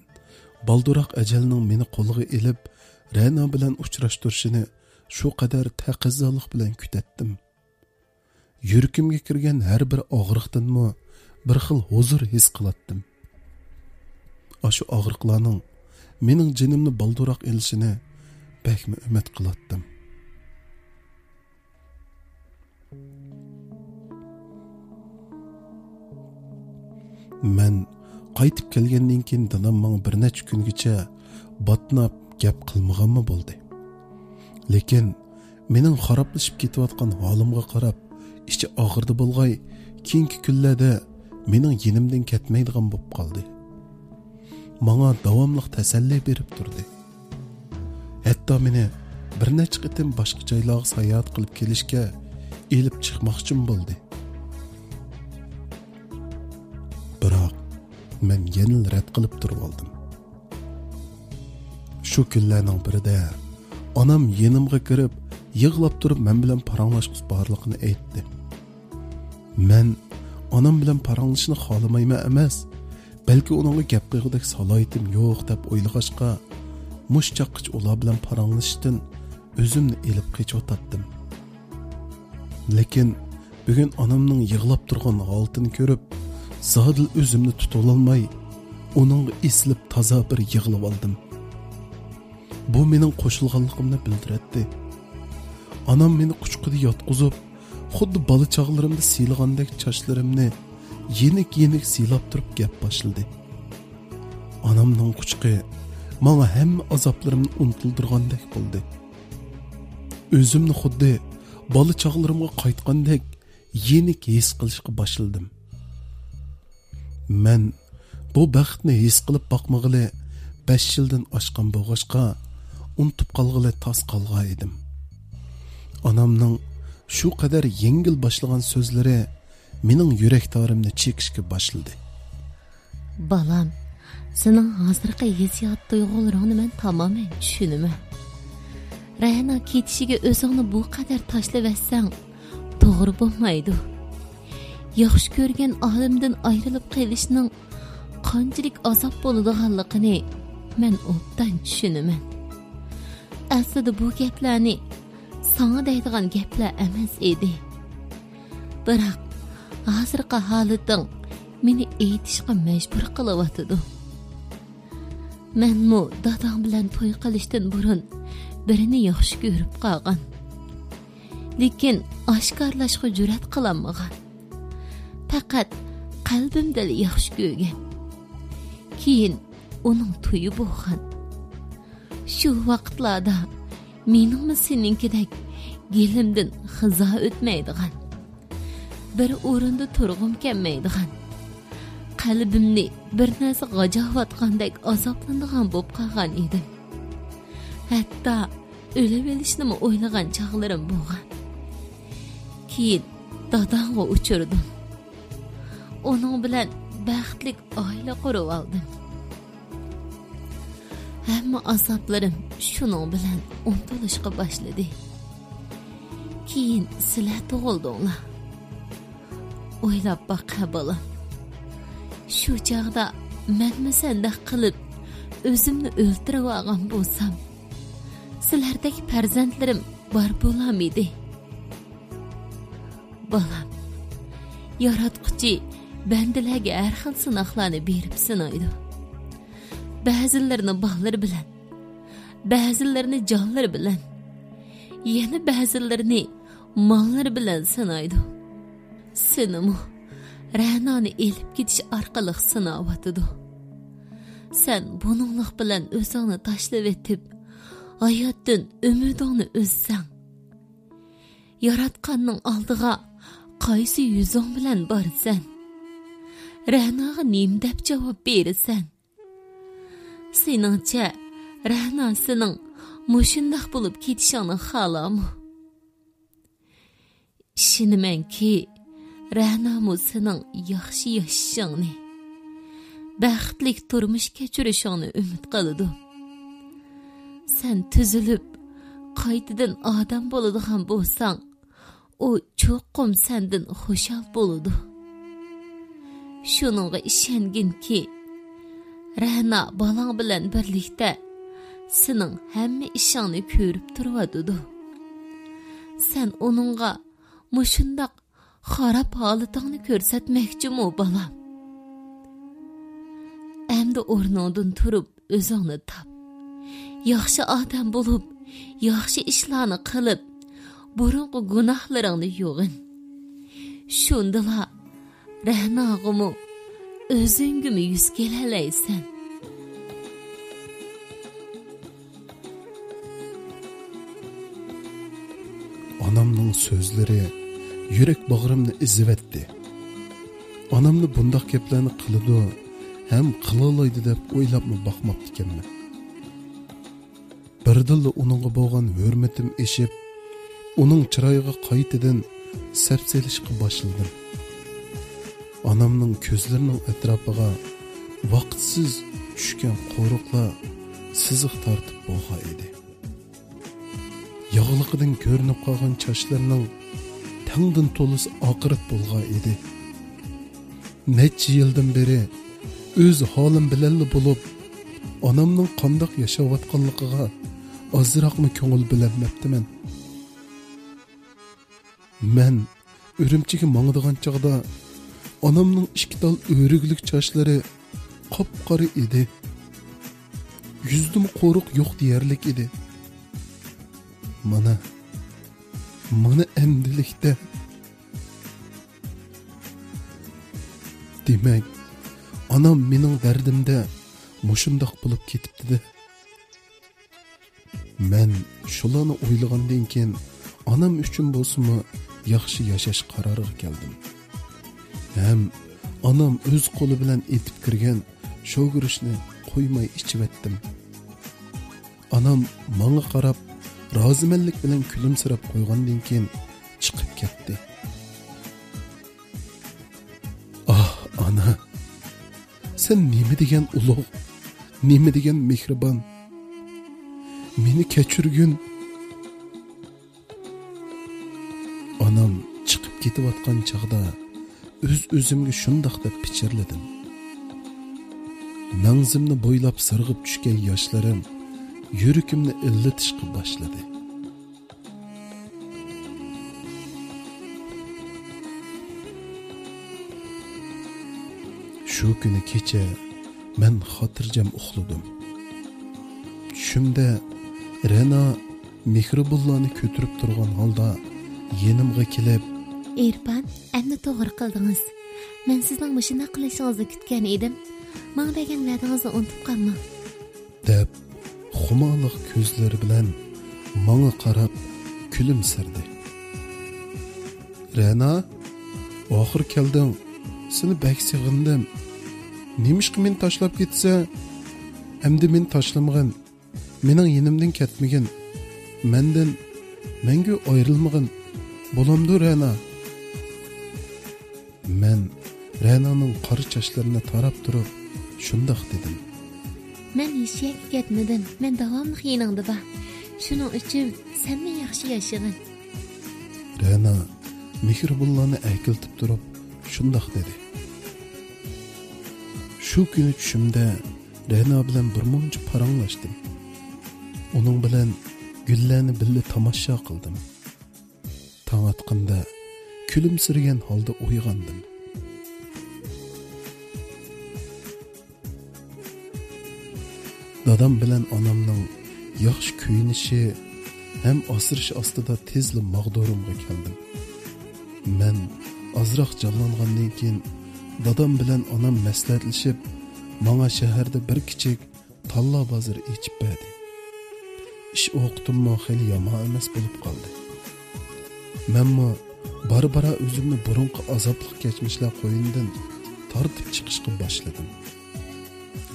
بالدۇراق ئەجەلنىڭ مېنى قولىغا ئېلىپ، رەنا بىلەن ئۇچراشتۇرۇشىنى شۇ قەدەر تەقەززالىق بىلەن كۈتەتتىم. يۈرىكىمگە كىرگەن ھەر بىر ئاغرىقتىنمۇ بىر خىل ھۇزۇر ھېس قىلاتتىم. ئاشۇ ئاغرىقلارنىڭ مېنىڭ جېنىمنى بالدۇرراق ئېلىشىنى بەكمۇ ئۈمىد قىلاتتىم. مەن قايتىپ كەلگەندىن كېيىن دادام ماڭا بىر نەچچە كۈنگىچە باتناپ گەپ قىلمىغانمۇ بولدى. لېكىن مېنىڭ خارابلىشىپ كېتىۋاتقان ھالىمغا قاراپ، ئىچى ئاغرىدى بولغاي، كېيىنكى كۈنلەردە مېنىڭ يېنىمدىن كەتمەيدىغان بولۇپ قالدى. ماڭا داۋاملىق تەسەللى بېرىپ تۇردى. ھەتتا مېنى بىر نەچچە قېتىم باشقا جايلارغا ساياھەت قىلىپ كېلىشكە ئېلىپ چىقماقچىمۇ بولدى. بىراق، مەن يەنىلا رەت قىلىپ تۇرۇۋالدىم. شۇ كۈنلەرنىڭ بىرىدە ئانام يېنىمغا كىرىپ، يىغلاپ تۇرۇپ مەن بىلەن پاراڭلاشقۇسى بارلىقىنى ئېيتتى. مەن ئانام بىلەن پاراڭلىشىشنى خالىمايمەن ئەمەس، بەلكى ئۇنىڭغا گەپ قىلغۇدەك سالاھىيىتىم يوق دەپ ئويلىغاچقا، مۇشۇ چاغقىچە ئۇلار بىلەن پاراڭلىشىشتىن ئۆزۈمنى ئېلىپ قېچىۋاتاتتىم. لېكىن بۈگۈن ئانامنىڭ يىغلاپ تۇرغان ھالىتىنى كۆرۈپ، زادىلا ئۆزۈمنى تۇتۇۋالالماي، ئۇنىڭغا ئېسىلىپ تازا بىر يىغلىۋالدىم. بۇ مېنىڭ قوشۇلغانلىقىمنى بىلدۈرەتتى. ئانام مېنى قۇچىقىدا ياتقۇزۇپ، خۇددى بالا چاغلىرىمدا سىيلىغاندەك چاچلىرىمنى يېنىك-يېنىك سىيلاپ تۇرۇپ گەپ باشلىدى. ئانامنىڭ قۇچىقى ماڭا ھەممە ئازابلىرىمنى ئۇنتۇلدۇرغاندەك بولدى. ئۆزۈمنى خۇددى بالا چاغلىرىمغا قايتقاندەك يېنىك ھېس قىلىشقا باشلىدىم. مەن بۇ بەختنى ھېس قىلىپ باقمىغىلى بەش يىلدىن ئاشقان بولغاچقا، ئۇنتۇپ قالغىلى تاس قالغان ئىدىم. ئانامنىڭ شۇ قەدەر يەڭگىل باشلىغان سۆزلىرى مېنىڭ يۈرەك تارىمنى چېكىشكە باشلىدى. بالام، سېنىڭ ھازىرقى ھېسسىيات تۇيغۇلىرىڭنى مەن تامامەن چۈشىنىمەن. رەنا كېتىشىگە ئۆزۈڭنى بۇ قەدەر تاشلىۋەتسەڭ، توغرا بولمايدۇ. ياخشى كۆرگەن ئادەمدىن ئايرىلىپ قېلىشنىڭ قانچىلىك ئازاب بولىدىغانلىقىنى مەن ئوبدان چۈشىنىمەن. ئەسلىدە بۇ گەپلەرنى ساڭا دەيدىغان گەپلەر ئەمەس ئىدى. بىراق، ھازىرقى ھالىتىڭ مېنى ئېيتىشقا مەجبۇر قىلىۋاتىدۇ. مەنمۇ داداڭ بىلەن توي قىلىشتىن بۇرۇن بىرىنى ياخشى كۆرۈپ قالغان. لېكىن ئاشكارىلاشقا جۈرئەت قىلالمىغان. پەقەت قەلبىمدىلا ياخشى كۆرگەن. كېيىن ئۇنىڭ تويى بولغان. شۇ ۋاقىتلاردا مېنىڭمۇ سېنىڭكىدەك گېلىمدىن خىزا ئۆتمەيدىغان، بىر ئورۇندا تۇرغۇم كەلمەيدىغان، قەلبىمنى بىر نەرسە غاجاۋاتقاندەك ئازابلىنىدىغان بولۇپ قالغان ئىدىم. ھەتتا ئۆلۈۋېلىشنىمۇ ئويلىغان چاغلىرىم بولغان. كېيىن داداڭغا ئۇچرىدىم. ئۇنىڭ بىلەن بەختلىك ئائىلە قۇرۇۋالدىم. ھەممە ئازابلىرىم شۇنىڭ بىلەن ئۇنتۇلۇشقا باشلىدى. كېيىن سىلەر تۇغۇلدۇڭلار. ئويلاپ باق، ھە بالام. شۇ چاغدا مەنمۇ سەندەك قىلىپ ئۆزۈمنى ئۆلتۈرۈۋالغان بولسام، سىلەردەك پەرزەنتلىرىم بار بولامىدى؟ بالام، ياراتقۇچى بەندىلەرگە ھەر خىل سىناقلارنى بېرىپ سىنايدۇ. بەزىلىرىنى بالىلىرى بىلەن، بەزىلىرىنى جانلىرى بىلەن، يەنە بەزىلىرىنى ماللىرى بىلەن سىنايدۇ. سېنىمۇ رەنانى ئېلىپ كېتىش ئارقىلىق سىناۋاتىدۇ. سەن بۇنىڭلىق بىلەن ئۆزۈڭنى تاشلىۋېتىپ، ھاياتتىن ئۈمىدىڭنى ئۈزسەڭ، ياراتقاننىڭ ئالدىغا قايسى يۈزۈڭ بىلەن بارىسەن؟ رەناغا نېمە دەپ جاۋاب بېرىسەن؟ سېنىڭچە، رەنا سېنىڭ مۇشۇنداق بولۇپ كېتىشىڭنى خالامۇ؟ ئىشىنىمەنكى، رەنامۇ سېنىڭ ياخشى ياشىشىڭنى، بەختلىك تۇرمۇش كەچۈرۈشۈڭنى ئۈمىد قىلىدۇ. سەن تۈزۈلۈپ، قايتىدىن ئادەم بولىدىغان بولساڭ، ئۇ چوقۇم سەندىن خۇشال بولىدۇ. شۇنىڭغا ئىشەنگىنكى، رەنا بالاڭ بىلەن بىرلىكتە سېنىڭ ھەممە ئىشىڭنى كۆرۈپ تۇرۇۋاتىدۇ. سەن ئۇنىڭغا مۇشۇنداق خاراب ھالىتىڭنى كۆرسەتمەكچىمۇ، بالام؟ ئەمدى ئورنۇڭدىن تۇرۇپ، ئۆزۈڭنى تاپ. ياخشى ئادەم بولۇپ، ياخشى ئىشلارنى قىلىپ، بۇرۇنقى گۇناھلىرىڭنى يۇغىن. شۇندىلا رەناغىمۇ، ئۆزۈڭگىمۇ يۈز كېلەلەيسەن. ئانامنىڭ سۆزلىرى يۈرەك باغرىمنى ئېزىۋەتتى. ئانامنى بۇنداق گەپلەرنى قىلىدۇ ھەم قىلالايدۇ دەپ ئويلاپمۇ باقماپتىكەنمەن. بىردىنلا ئۇنىڭغا بولغان ھۆرمىتىم ئېشىپ، ئۇنىڭ چىرايىغا قايتىدىن سەپسېلىشقا باشلىدىم. ئانامنىڭ كۆزلىرىنىڭ ئەتراپىغا ۋاقىتسىز چۈشكەن قورۇقلار سىزىق تارتىپ بولغان ئىدى. ياغلىقىدىن كۆرۈنۈپ قالغان چاچلىرىنىڭ تەڭدىن تولىسى ئاقىرىپ بولغان ئىدى. نەچچە يىلدىن بېرى ئۆز ھالىم بىلەنلا بولۇپ، ئانامنىڭ قانداق ياشاۋاتقانلىقىغا ئازراقمۇ كۆڭۈل بۆلەلمەپتىمەن. مەن ئۈرۈمچىگە ماڭىدىغان چاغدا ئانامنىڭ ئىككى تال ئۆرۈكلۈك چاچلىرى قاپقارا ئىدى. يۈزىدىمۇ قورۇق يوق دېيەرلىك ئىدى. مانا، مانا ئەمدىلىكتە. دېمەك، ئانام مېنىڭ دەردىمدە مۇشۇنداق بولۇپ كېتىپتىدە. مەن شۇلارنى ئويلىغاندىن كېيىن، ئانام ئۈچۈن بولسىمۇ ياخشى ياشاش قارارىغا كەلدىم. ھەم ئانام ئۆز قولى بىلەن ئېتىپ كىرگەن شوۋىگۈرۈچنى قويماي ئىچىۋەتتىم. ئانام ماڭا قاراپ، رازىمەنلىك بىلەن كۈلۈمسىرەپ قويغاندىن كېيىن چىقىپ كەتتى. ئاھ، ئانا! سەن نېمە دېگەن ئۇلۇغ، نېمە دېگەن مېھرىبان. مېنى كەچۈرگىن. ئانام چىقىپ كېتىۋاتقان چاغدا ئۆز-ئۆزۈمگە شۇنداق دەپ پىچىرلىدىم. مەڭزىمنى بويلاپ سىرغىپ چۈشكەن ياشلىرىم يۈرىكىمنى ئىللىتىشقا باشلىدى. شۇ كۈنى كېچە مەن خاتىرجەم ئۇخلىدىم. چۈشۈمدە رەنا مېھرىبۇللانى كۆتۈرۈپ تۇرغان ھالدا يېنىمغا كېلىپ، ئىرپان، ئەمدى توغرا قىلدىڭىز. مەن سىزنىڭ مۇشۇنداق قىلىشىڭىزنى كۈتكەن ئىدىم. ماڭا بەرگەن ۋەدىڭىزنى ئۇنتۇپ قالماڭ. دەپ، خۇمارلىق كۆزلىرى بىلەن ماڭا قاراپ كۈلۈمسىرىدى. رەنا، ئاخىر كەلدىڭ. سېنى بەك سېغىندىم. نېمىشقا مېنى تاشلاپ كېتىسەن؟ ئەمدى مېنى تاشلىمىغىن. مېنىڭ يېنىمدىن كەتمىگىن. مەندىن مەڭگۈ ئايرىلمىغىن. بولامدۇ، رەنا؟ مەن رەنانىڭ قارا چاچلىرىنى تاراپ تۇرۇپ شۇنداق دېدىم. مەن ھېچ يەرگە كەتمىدىم. مەن داۋاملىق يېنىڭدا بار. شۇنىڭ ئۈچۈن سەنمۇ ياخشى ياشىغىن. رەنا مېھرىبۇللانى ئەركىلىتىپ تۇرۇپ شۇنداق دېدى. شۇ كۈنى چۈشۈمدە رەنا بىلەن بىر مۇنچە پاراڭلاشتىم. ئۇنىڭ بىلەن گۈللەرنى بىللە تاماشا قىلدىم. تاڭ ئاتقاندا كۈلۈمسىرىگەن ھالدا ئويغاندىم. دادام بىلەن ئانامنىڭ ياخشى كۆيۈنۈشى ھەم ئاسرىشى ئاستىدا تېزلا ماغدۇرۇمغا كەلدىم. مەن ئازراق جانلانغاندىن كېيىن، دادام بىلەن ئانام مەسلىھەتلىشىپ، ماڭا شەھەردە بىر كىچىك تاللا بازىرى ئېچىپ بەردى. ئىش ۋاقتىممۇ خېلى يامان ئەمەس بولۇپ قالدى. مەنمۇ بارا-بارا ئۆزۈمنى بۇرۇنقى ئازابلىق كەچمىشلەر قوينىدىن تارتىپ چىقىشقا باشلىدىم.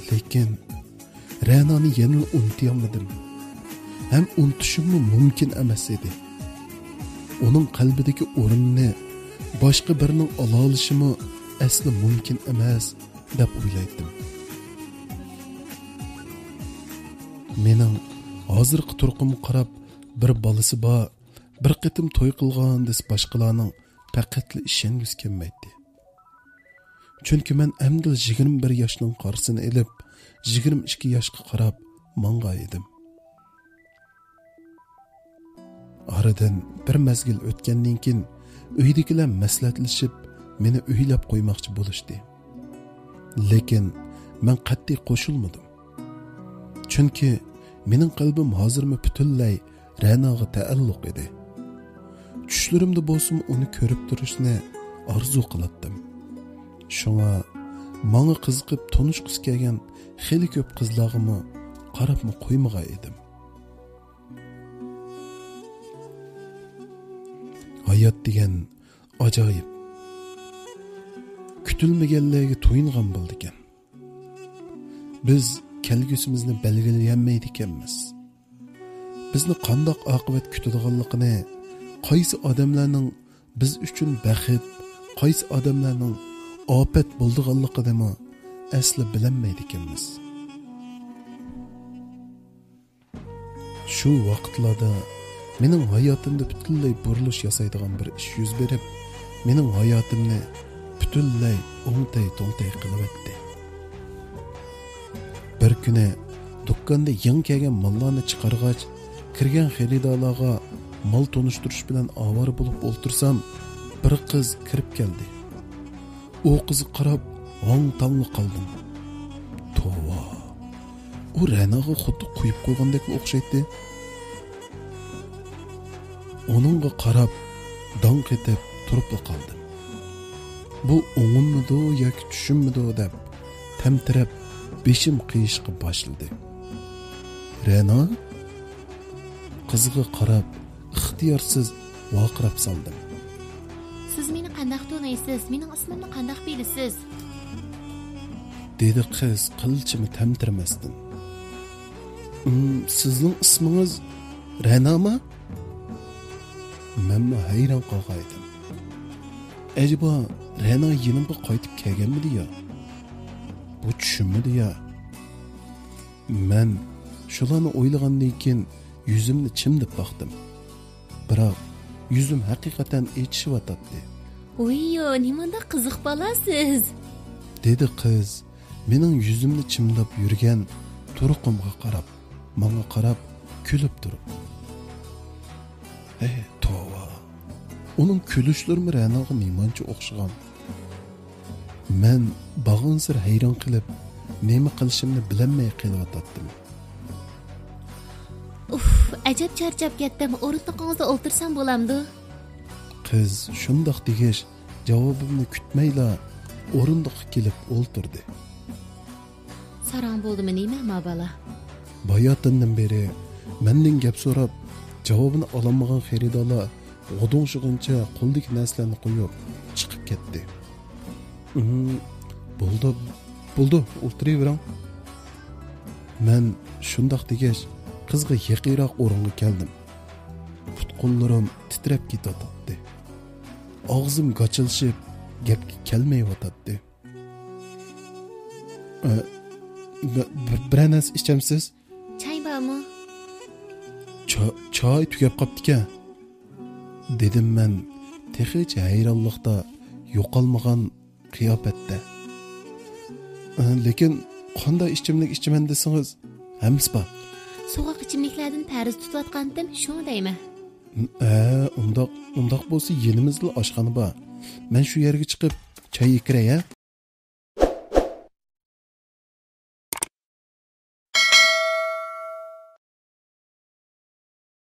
لېكىن رەنانى يەنىلا ئۇنتۇيالمىدىم. ھەم ئۇنتۇشۇممۇ مۇمكىن ئەمەس ئىدى. ئۇنىڭ قەلبىدىكى ئورۇننى باشقا بىرىنىڭ ئالالىشىمۇ ئەسلى مۇمكىن ئەمەس، دەپ ئويلايتتىم. مېنىڭ ھازىرقى تۇرقۇمغا قاراپ، بىر بالىسى بار، بىر قېتىم توي قىلغان دېسە، باشقىلارنىڭ پەقەتلا ئىشەنگۈسى كەلمەيتتى. چۈنكى مەن ئەمدىلا يىگىرمە بىر ياشنىڭ قارىسىنى ئېلىپ، يىگىرمە ئىككى ياشقا قاراپ ماڭغان ئىدىم. ئارىدىن بىر مەزگىل ئۆتكەندىن كېيىن، ئۆيدىكىلەر مەسلىھەتلىشىپ، مېنى ئۆيلەپ قويماقچى بولۇشتى. لېكىن مەن قەتئىي قوشۇلمىدىم. چۈنكى مېنىڭ قەلبىم ھازىرمۇ پۈتۈنلەي رەناغا تەئەللۇق ئىدى. چۈشلىرىمدە بولسىمۇ ئۇنى كۆرۈپ تۇرۇشنى ئارزۇ قىلاتتىم. شۇڭا ماڭا قىزىقىپ تونۇشقۇسى كەلگەن خېلى كۆپ قىزلارغىمۇ قاراپمۇ قويمىغان ئىدىم. ھايات دېگەن ئاجايىپ. كۈتۈلمىگەنلەرگە تويۇنغان بولىدىكەن. بىز كەلگۈسىمىزنى بەلگىلىيەلمەيدىكەنمىز. بىزنى قانداق ئاقىۋەت كۈتىدىغانلىقىنى، قايسى ئادەملەرنىڭ بىز ئۈچۈن بەخت، قايسى ئادەملەرنىڭ ئاپەت بولىدىغانلىقىنىمۇ ئەسلى بىلەلمەيدىكەنمىز. شۇ ۋاقىتلاردا مېنىڭ ھاياتىمدا پۈتۈنلەي بۇرۇلۇش ياسايدىغان بىر ئىش يۈز بېرىپ، مېنىڭ ھاياتىمنى پۈتۈنلەي ئوڭتەي-توڭتەي قىلىۋەتتى. بىر كۈنى دۇكاندا يېڭى كەلگەن ماللارنى چىقارغاچ، كىرگەن خېرىدارلارغا مال تونۇشتۇرۇش بىلەن ئاۋارە بولۇپ ئولتۇرسام، بىر قىز كىرىپ كەلدى. ئۇ قىزغا قاراپ ھاڭ-تاڭلا قالدىم. توۋا، ئۇ رەناغا خۇددى قويۇپ قويغاندەكلا ئوخشايتتى. ئۇنىڭغا قاراپ داڭ قېتىپ تۇرۇپلا قالدىم. بۇ ئوڭۇممىدۇ ياكى چۈشۈممىدۇ دەپ تەمتىرەپ بېشىم قېيىشقا باشلىدى. رەنا؟ قىزغا قاراپ ئىختىيارسىز ۋارقىراپ سالدىم. سىز مېنى قانداق تونۇيسىز؟ مېنىڭ ئىسمىمنى قانداق بىلىسىز؟ دېدى قىز قىلچىمۇ تەمتىرىمەستىن. ئىم، سىزنىڭ ئىسمىڭىز رەنامۇ؟ مەنمۇ ھەيران قالغان ئىدىم. ئەجەبا، رەنا يېنىمغا قايتىپ كەلگەنمىدى يا؟ بۇ چۈشۈممىدى يا؟ مەن شۇلارنى ئويلىغاندىن كېيىن يۈزۈمنى چىمدىپ باقتىم. بىراق يۈزۈم ھەقىقەتەن ئېچىشىۋاتاتتى. ۋىيو، نېمانداق قىزىق بالا سىز! دېدى قىز مېنىڭ يۈزۈمنى چىمداپ يۈرگەن تۇرقۇمغا قاراپ، ماڭا قاراپ كۈلۈپ تۇرۇپ. ھەي، توۋا! ئۇنىڭ كۈلۈشلىرىمۇ رەناغا نېمانچە ئوخشىغان. مەن بارغانسېرى ھەيران قېلىپ، نېمە قىلىشىمنى بىلەلمەي قېلىۋاتاتتىم. ئۇف، ئەجەب چارچاپ كەتتىم. ئورۇندۇقىڭىزدا ئولتۇرسام بولامدۇ؟ قىز شۇنداق دېگەچ، جاۋابىمنى كۈتمەيلا ئورۇندۇققا كېلىپ ئولتۇردى. ساراڭ بولدىمۇ نېمە، ما بالا؟ باياتىندىن بېرى مەندىن گەپ سوراپ، جاۋابىنى ئالالمىغان خېرىدارلار غۇدۇڭشىغىنىچە قولىدىكى نەرسىلەرنى قويۇپ چىقىپ كەتتى. ئىم، بولدى، بولدى، ئولتۇرۇۋېرىڭ. مەن شۇنداق دېگەچ، قىزغا يېقىنراق ئورۇنغا كەلدىم. پۇت-قوللىرىم تىترەپ كېتىۋاتاتتى. ئاغزىم گاچىلىشىپ، گەپكە كەلمەيۋاتاتتى. ئە، بىر، بىرەر نەرسە ئىچەمسىز؟ چاي بارمۇ؟ چا-، چاي تۈگەپ قاپتىكەن، دېدىم مەن تېخىچە ھەيرانلىقتا يوقالمىغان قىياپەتتە. ئە، لېكىن قانداق ئىچىملىك ئىچىمەن دېسىڭىز، ھەممىسى بار. سوغۇق ئىچىملىكلەردىن پەرىز تۇتۇۋاتقانتىم، شۇڭا دەيمەن. ئە، ئۇنداق، ئۇنداق بولسا يېنىمىزدىلا ئاشخانا بار. مەن شۇ يەرگە چىقىپ چاي ئېكىرەي، ھە؟